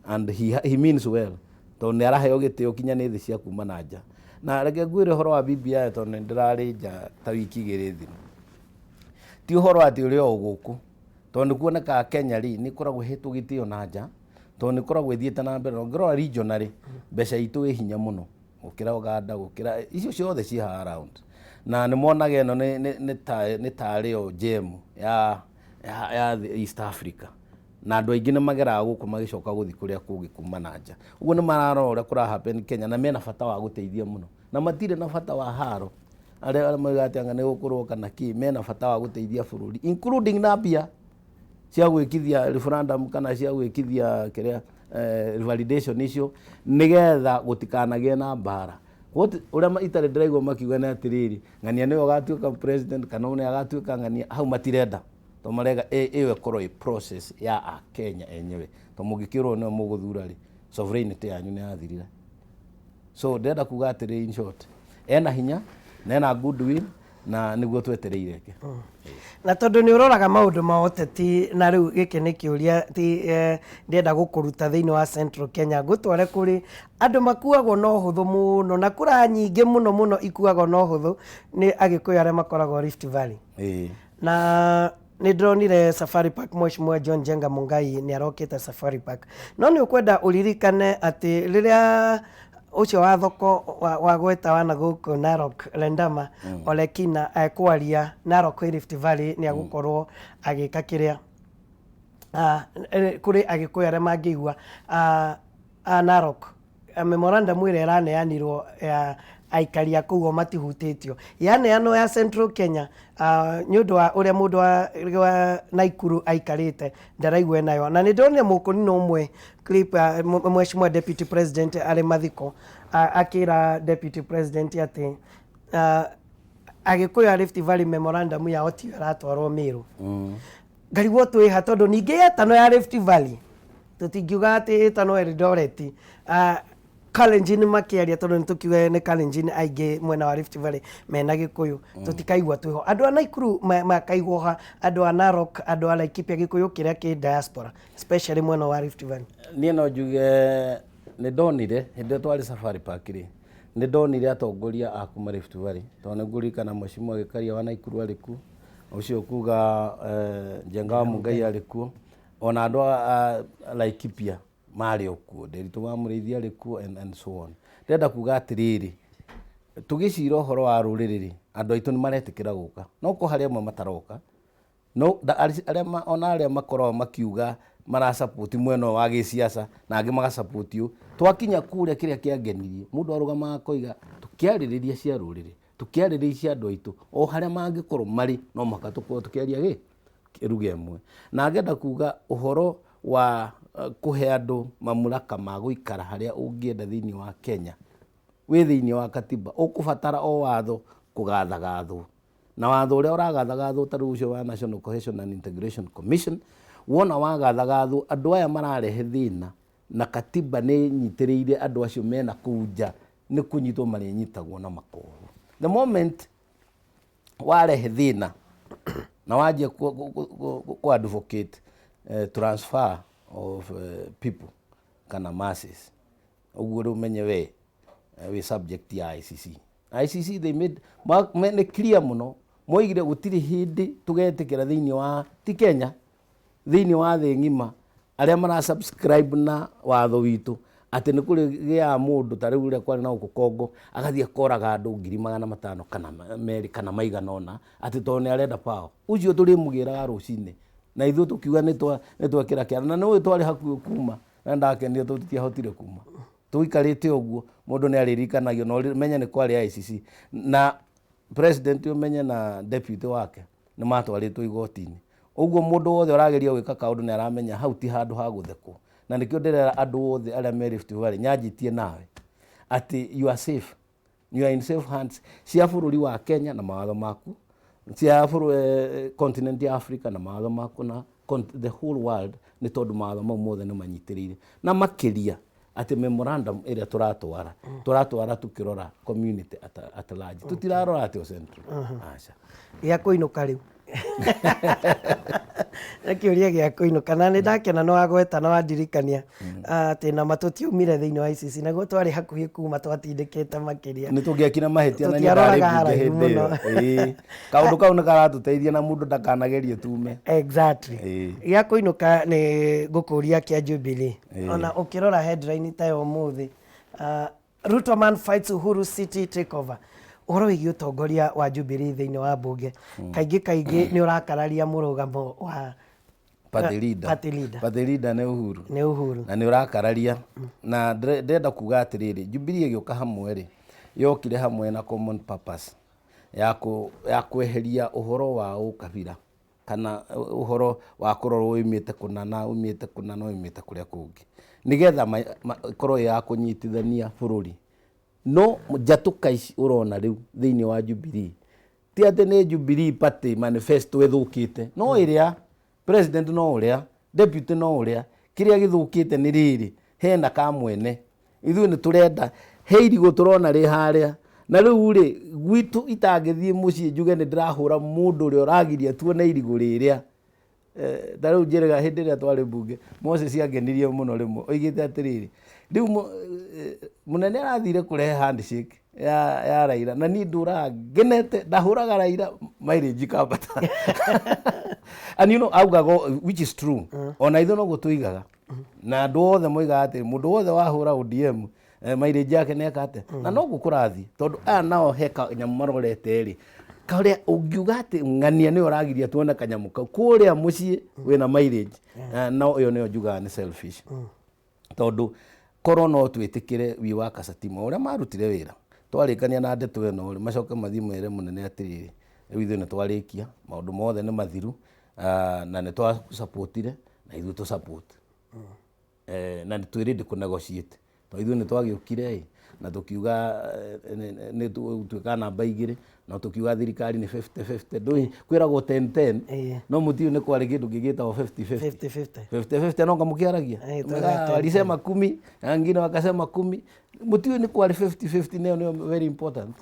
And he means well, tondũ nĩ araheo gĩtĩo kinya nĩ thĩ cia kuma na nja. Na reke ngwĩre ũhoro wa BBI, tondũ nĩ ndĩrarĩ nja ta wiki 2 thiru. Ti ũhoro atĩ ũrĩ o gũkũ, tondũ nĩ kuonekaga Kenya rĩ, nĩ ĩkoragwo ĩhetwo gĩtĩo na nja, tondũ nĩ ĩkoragwo ĩthiĩte na mbere. Na ũngĩrora regionally, mbeca itũ ĩ hinya mũno gũkĩra Uganda, gũkĩra icio ciothe ciĩ haha around. Na nĩ monaga ĩno nĩ tarĩ o gem ya East Africa, na andũ aingĩ nĩ mageraga gũkũ magĩcoka gũthiĩ kũrĩa kũngĩ kuma na nja. Ũguo nĩ mararora ũrĩa kũra happen Kenya, na mena bata wa gũteithia mũno, na matirĩ na bata wa haro. Arĩa moigaga atĩ anga nĩ gũkũrũo kana kĩ, mena bata wa gũteithia bũrũri including na mbia cia gwĩkithia referendum kana cia gwĩkithia kĩrĩa validation icio, nĩgetha gũtikanagĩe na mbara. What ũrĩa itarĩ ndĩraigua makiuga nĩ atĩrĩrĩ, ng'ania nĩwe ũgatuĩka president kana ũyũ nĩwe agatuĩka ng'ania, hau matirenda, tondũ marega ĩyo ĩkorwo ĩ process ya Akenya enyewe, tondũ mũngĩkĩrwo nĩwe mũgũthura rĩ, sovereignty yanyu nĩ yathirire. So ndĩrenda kuga atĩrĩ, in short, ena hinya na ena goodwill na nĩguo twetereire eke. Na tondũ nĩ ũroraga maũndũ ma ũteti, na rĩu gĩkĩ nĩ kĩũria ti ndĩrenda gũkũruta thĩinĩ wa Central Kenya ngũtware kũrĩ andũ makuagwo na ũhũthũ mũno, na kura nyingĩ mũno mũno ikuagwo na ũhũthũ nĩ Agĩkũyũ arĩa makoragwo Rift Valley. Na nĩ ndĩronire Safari Park, Mheshimiwa John Njenga Mungai nĩ arokĩte Safari Park. No nĩ ũkwenda ũririkane atĩ rĩrĩa ũcio wa thoko wa gweta wa na gũkũ Narok Lendama Olekina ekwaria Narok kwĩ Rift Valley, nĩ agũkorwo agĩka kĩrĩa kũrĩ Agĩkũyũ arĩa mangĩigua a Narok, memorandum ĩrĩa ĩraneanirwo ya aikari a kũu o matihutĩtio, yaneanwo ya Central Kenya, nĩ ũndũ wa ũrĩa mũndũ wa Naikuru aikarĩte ndaraigua nayo. Na nĩ ndonire mũkũnino ũmwe clip ya Mheshimiwa Deputy President arĩ mathiko, akĩra Deputy President atĩ Agĩkũyũ a Rift Valley memorandum yao tiyo ĩratwarwo Meru. Ngarigwo twĩha, tondũ ningĩ yetano ya Rift Valley tũtingiuga atĩ ĩtanwo Eldoret, Kalenjin makĩaria, tondũ nĩ tũkiuga nĩ Kalenjin aingĩ mwena wa Rift Valley mena Gĩkũyũ, tũtikaigua twĩho. Andũ a Naikuru makaigwo ha? Andũ a Narok, andũ a Laikipia, Gĩkũyũ kĩrĩa kĩ diaspora, especially mwena wa Rift Valley? Niĩ no njuge nĩ ndonire hĩndĩ ĩyo twarĩ Safari Park rĩ, nĩ ndonire atongoria a kuma Rift Valley, tondũ nĩ ngũririkana Mheshimiwa Gĩkaria wa Naikuru arĩ kuo, ũcio kuga Njenga wa Mungai arĩ kuo, ona andũ a Laikipia marĩ o kuo, Nderitu wa Mũrĩithi arĩ kuo and so on. Ndĩrenda kuga atĩrĩrĩ, tũgĩcira ũhoro wa rũrĩrĩ rĩ, andũ aitũ nĩ maretĩkĩra gũka, no ko harĩ amwe mataroka. No arĩa ona arĩa makoragwo makiuga marasupport mwena ũyũ wa gĩciaca na angĩ magasupport ũyũ, twakinya kũrĩa kĩrĩa kĩangenirie, mũndũ arũgamaga akoiga tũkĩarĩrĩria cia rũrĩrĩ, tũkĩarĩrĩria cia andũ aitũ, o harĩa mangĩkorwo marĩ no mũhaka tũkorwo tũkĩaria ruga ĩmwe. Na ngenda kuga ũhoro wa kũhe andũ mamlaka ma gũikara harĩa ũngĩenda thĩinĩ wa Kenya, wĩ thĩinĩ wa katiba, ũkũbatara o watho kũgathagathwo. Na watho ũrĩa ũragathagathwo ta rĩu ũcio wa National Cohesion and Integration Commission, wona wagathagathwo, andũ aya mararehe thĩna na katiba nĩ ĩnyitĩrĩire andũ acio mena kũu nja, nĩ kũnyitwo marĩnyitagwo na makohwo. The moment warehe thĩna na wanjia ku advocate transfer of people kana masses, ũguo rĩu menye we wĩ subject ya ICC. ICC they made nĩ clear mũno, moigire gũtirĩ hĩndĩ tũgetĩkĩra thĩinĩ wa ti Kenya, thĩinĩ wa thĩ ng'ima arĩa mara subscribe na watho witũ atĩ nĩ kũrĩgĩaga mũndũ ta rĩu ũrĩa kwarĩ na gũkũ Congo, agathiĩ akoraga andũ 500,000 kana 2 kana maigana ũna atĩ tondũ nĩ arenda power. Ũcio tũrĩmũgĩraga rũcinĩ na ithuĩ tũkiuga nĩ twekĩra kĩara, na nĩ ũĩ twarĩ hakuhĩ kuma na ndakenire tondũ tũtiahotire kuma. Tũikarĩte ũguo mũndũ nĩ arĩririkanagio na ũmenye nĩ kwarĩ ICC na president, ũmenye na deputy wake nĩ matwarĩtwo igoti-inĩ. Ũguo mũndũ wothe ũrageria gwĩka kaũndũ nĩ aramenya hau ti handũ ha gũthekwo. Na nĩkĩo ndĩrera andũ othe arĩa me Rift Valley, nyanjĩtie nawe, atĩ you are safe, you are in safe hands cia bũrũri wa Kenya na mawatho maku, cia continent ya Africa na mawatho maku, na the whole world, nĩ tondũ mawatho mau mothe nĩ manyitĩrĩire, na makĩria atĩ memorandum ĩrĩa tũratwara tũkĩrora community at large, tũtirarora atĩ o central, aca. Gĩa kũinũka rĩu nĩ kĩũria gĩa kũinũka, na nĩ ndakena nĩ wagweta na wandirikania atĩ nama tũtiaumire thĩinĩ wa ICC, naguo twarĩ hakuhĩ kuma, twatindĩkĩte makĩria. Nĩ tũngĩekire mahĩtia na niĩ ndarĩ Tũtiaroraga mbunge haraihu hĩndĩ ĩyo. Mũno. Ĩĩ. Kaũndũ kau nĩ karatũteithia na mũndũ ndakanagerie tume. Exactly. Gĩa kũinũka nĩ ngũkũria kĩa Jubilee. Ona ũkĩrora headline ta ya ũmũthĩ, "Ruto man fights Uhuru City takeover", ũhoro wĩgiĩ ũtongoria wa Jubilee thĩinĩ wa mbunge kaingĩ kaingĩ nĩ ũrakararia mũrũgamo wa party leader. Party leader. Party leader nĩ Uhuru. Nĩ Uhuru. Na nĩ ũrakararia, na ndĩrenda kuga atĩrĩrĩ, Jubilee ĩgĩũka hamwe rĩ, yokire hamwe na common purpose. Ya kweheria ũhoro wa ũkabira kana ũhoro wa kũrorwo ũimĩte kũna na ũimĩte kũna na ũimĩte kũrĩa kũngĩ, nĩgetha ĩkorwo ĩ ya kũnyitithania bũrũri. No njatũka ici ũrona rĩu thĩinĩ wa Jubilee, ti atĩ nĩ Jubilee Party manifesto ĩthũkĩte, no ĩrĩa president, no ũrĩa deputy, no ũrĩa kĩrĩa gĩthũkĩte nĩ rĩrĩ hena kamwene. Ithuĩ nĩ tũrenda he irigũ tũrona rĩ harĩa na rĩu rĩ gwitũ itangĩthiĩ mũciĩ njuge nĩ ndĩrahũra mũndũ ũrĩa ũragiria tuone irigũ rĩrĩa. Ta rĩu njĩrĩga hĩndĩ ĩrĩa twarĩ mbunge, Moses angenirie mũno rĩmwe oigĩte atĩrĩrĩ, rĩu mũnene arathire kũrehe handshake ya Raila na niĩ ndũraga ngenete, ndahũraga Raila mileage ikambata. And augaga which is true, ona ithuĩ noguo tũigaga na andũ othe moigaga atĩ mũndũ wothe wahũra ODM, mileage yake nĩ eka atĩa, na noguo kũrathiĩ, tondũ aya nao he kanyamũ marorete rĩ, karĩa ũngiuga atĩ ng'ania nĩwe ũragiria tuone kanyamũ kau kũrĩa mũciĩ wĩna mileage. No ĩyo nĩyo njugaga nĩ selfish, tondũ korwo no twĩtĩkĩre wi wa Kasatima ũrĩa marutire wĩra, twarĩkania na ndeto ĩno rĩ, macoke mathiĩ mere mũnene atĩrĩrĩ, rĩu ithuĩ nĩ twarĩkia, maũndũ mothe nĩ mathiru, na nĩ twasupportire na ithuĩ tũ support, na nĩ twĩ ready kũ negotiate, tondũ ithuĩ nĩ twagĩũkire ĩ na tũkiuga nĩ tũgũtuĩka namba 2, no tũkiuga thirikari nĩ 50-50. Ndũĩ kwĩragwo 10-10? No mũtiũĩ nĩ kwarĩ kĩndũ kĩngĩ gĩtagwo 50-50. 50-50. 50-50, no ngamũkĩaragia. Twauga 10. Walisema 10 na wengine wakasema 10. Mũtiũĩ nĩ kwarĩ 50-50? Nĩyo very important,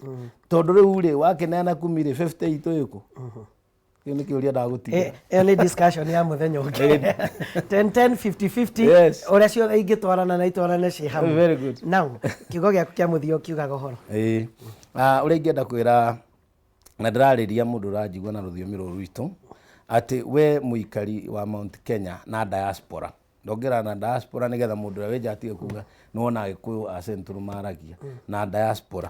tondũ rĩu rĩ wakĩneana 10 rĩ, 50 itũ ĩkũ? Kĩu nĩ kĩũria ndagũtiga. Ĩyo nĩ discussion ya mũthenya ũngĩ, 10 10, 50 50. Ũrĩa ciothe ingĩtwarana na itwarane ciĩ hamwe. Very good. Now kiugo gĩaku kĩa mũthia ũkiugaga ũhoro. Ĩĩ. Ũrĩa ingĩenda kwĩra na ndĩrarĩria mũndũ ũranjigua na rũthiomi rũrũ rwitũ, atĩ we mũikari wa Mount Kenya na diaspora, ndongera na diaspora nĩgetha mũndũ ũrĩa wĩ nja atige kuga nĩ wona Agĩkũyũ a Central maragia na diaspora.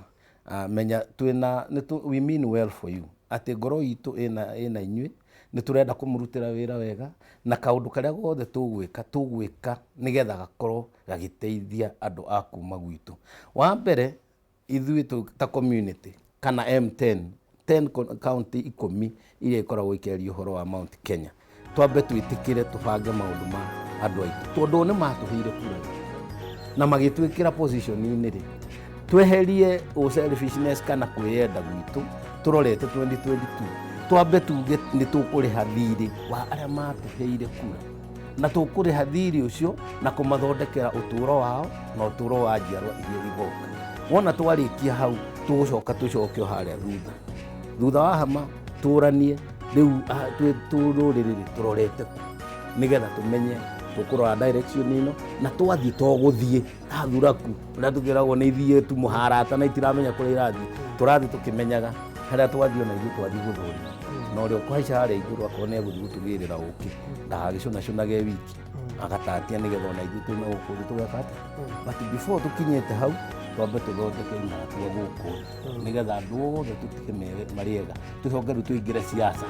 Menya twĩna nĩ we mean well for you, atĩ ngoro itũ ĩna inyuĩ, nĩ tũrenda kũmũrutĩra wĩra wega, na kaũndũ karĩa gothe tũgwĩka, tũgwĩka nĩgetha gakorwo gagĩteithia andũ a kuma gwitũ. Wa mbere, ithuĩ ta community kana M10 10 county 10 iria ikoragwo ikĩaria ũhoro wa Mount Kenya, twambe twĩtĩkĩre tũbange maũndũ ma andũ aitũ, tondũ nĩ matũheire kura na magĩtwĩkĩra position-inĩ rĩ, tweherie selfishness kana kwĩyenda gwitũ tũrorete 2022. Twambe tuge nĩ tũkũrĩha thirĩ wa arĩa matũheire kura, na tũkũrĩha thirĩ ũcio na kũmathondekera ũtũũro wao na ũtũũro wa njiarwa iria igoka. Wona twarĩkia hau, tũgũcoka tũcoke o harĩa thutha, thutha wa hama tũranie rĩu, twĩ rũrĩrĩ rĩ tũrorete kũ, nĩgetha tũmenye tũkũrora direction ĩno na twathiĩ, to gũthiĩ ta thuraku ũrĩa tũkĩragwo nĩ ithiĩ tu mũharata na itiramenya kũrĩa irathiĩ. Tũrathiĩ tũkĩmenyaga harĩa twathiĩ, ona ithuĩ twathiĩ gũthũrima, na ũrĩa ũkũhaica harĩa igũrũ akorwo nĩ egũthiĩ gũtũgĩrĩra ũkĩ, ndagagĩcũnacũnage wiki agatatia, nĩgetha ona ithuĩ twĩna gũkũ thĩ tũgeka atĩa. But before tũkinyĩte hau, twambe tũthondeke ing'aratua gũkũ thĩ, nĩgetha andũ othe tũtige marĩ ega, tũcoke rĩu tũingĩre siasa.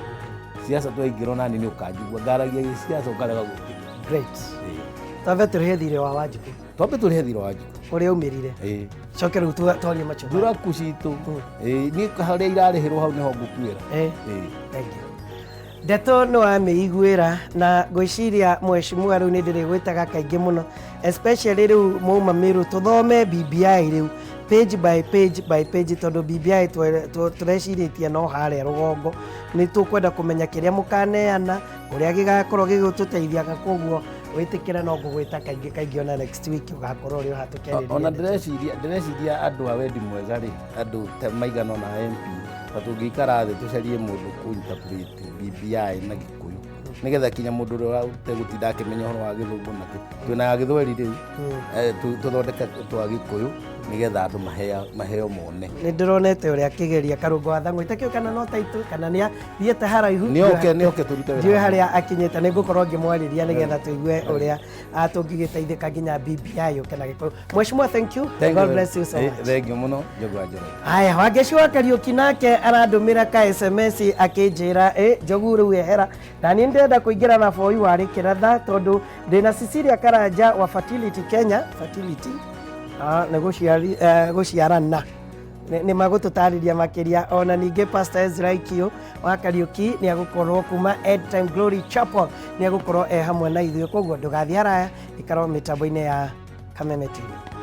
Siasa twaingĩra, onani nĩ ũkanjigua ngaragia gĩsiasa ũkarega gwĩtĩkia. Great. Twambe tũrĩhe thirĩ wa Wanjikũ. Twambe tũrĩhe thirĩ wa Wanjikũ. Ũrĩa aumĩrire. Coke rĩu twarie macio. Thuraku citũ. Ĩĩ, niĩ harĩa irarĩhĩrwo hau nĩho ngũkuĩra. Thank you. Ndeto nĩ wamĩiguĩra, na ngwĩciria mheshimiwa rĩu nĩ ndĩrĩgwĩtaga kaingĩ mũno, especially rĩu mauma Meru, tũthome BBI rĩu page by page by page, tondũ BBI tũrecirĩtie no harĩa rũgongo. Nĩ tũkwenda kũmenya kĩrĩa mũkaneana, ũrĩa gĩgakorwo gĩgũtũteithia, na koguo wĩtĩkĩre no ngũgwĩta kaingĩ kaingĩ, ona next week ũgakorwo ũrĩ o haha tũkĩarĩrĩria Ona ndeto. Ndĩreciria andũ a wendi mwega rĩ, andũ ta maigana ũna MP, ta tũngĩikara thĩ tũcarie mũndũ kũ interpret BBI na Gĩkũyũ, nĩgetha kinya mũndũ ũrĩa ũtegũtinda akĩmenya ũhoro wa gĩthũngũ nakĩ, twĩna ya gĩthweri rĩu, tũthondeke twa Gĩkũyũ nĩgetha andũ maheo mone. Nĩ ndĩronete ũrĩa akĩgeria Karũngo wa Thang'wa, itakĩũĩ kana no taitũ kana nĩ athiĩte haraihu. Nĩoke tũrute wĩra Ndiũĩ hamwe. harĩa akinyĩte. Nĩ ngũkorwo ngĩmwarĩria nĩgetha tũigue ũrĩa tũngĩgĩteithĩka nginya BBI yũke na Gĩkũyũ. Mheshimiwa, thank you. Thank God you. bless you so much. Thank you mũno, Njogu wa Njoroge. Haya, Wangeci wa Kariũki nake arandũmĩra ka SMS akĩnjĩra, ĩ Njogu rĩu ehera, na niĩ ndĩrenda kũingĩra na boi warĩ kĩratha, tondũ ndĩna Cecilia Karanja wa Fertility Kenya. Fertility, nĩ gũciarana. Nĩ magũtũtarĩria makĩria. Ona ningĩ Pastor Ezra Ikio wa Kariuki nĩ agũkorwo kuma End Time Glory Chapel, nĩ agũkorwo e hamwe na ithuĩ. Koguo ndũgathiĩ haraya, ikarwo mĩtambo-inĩ ya Kameme TV.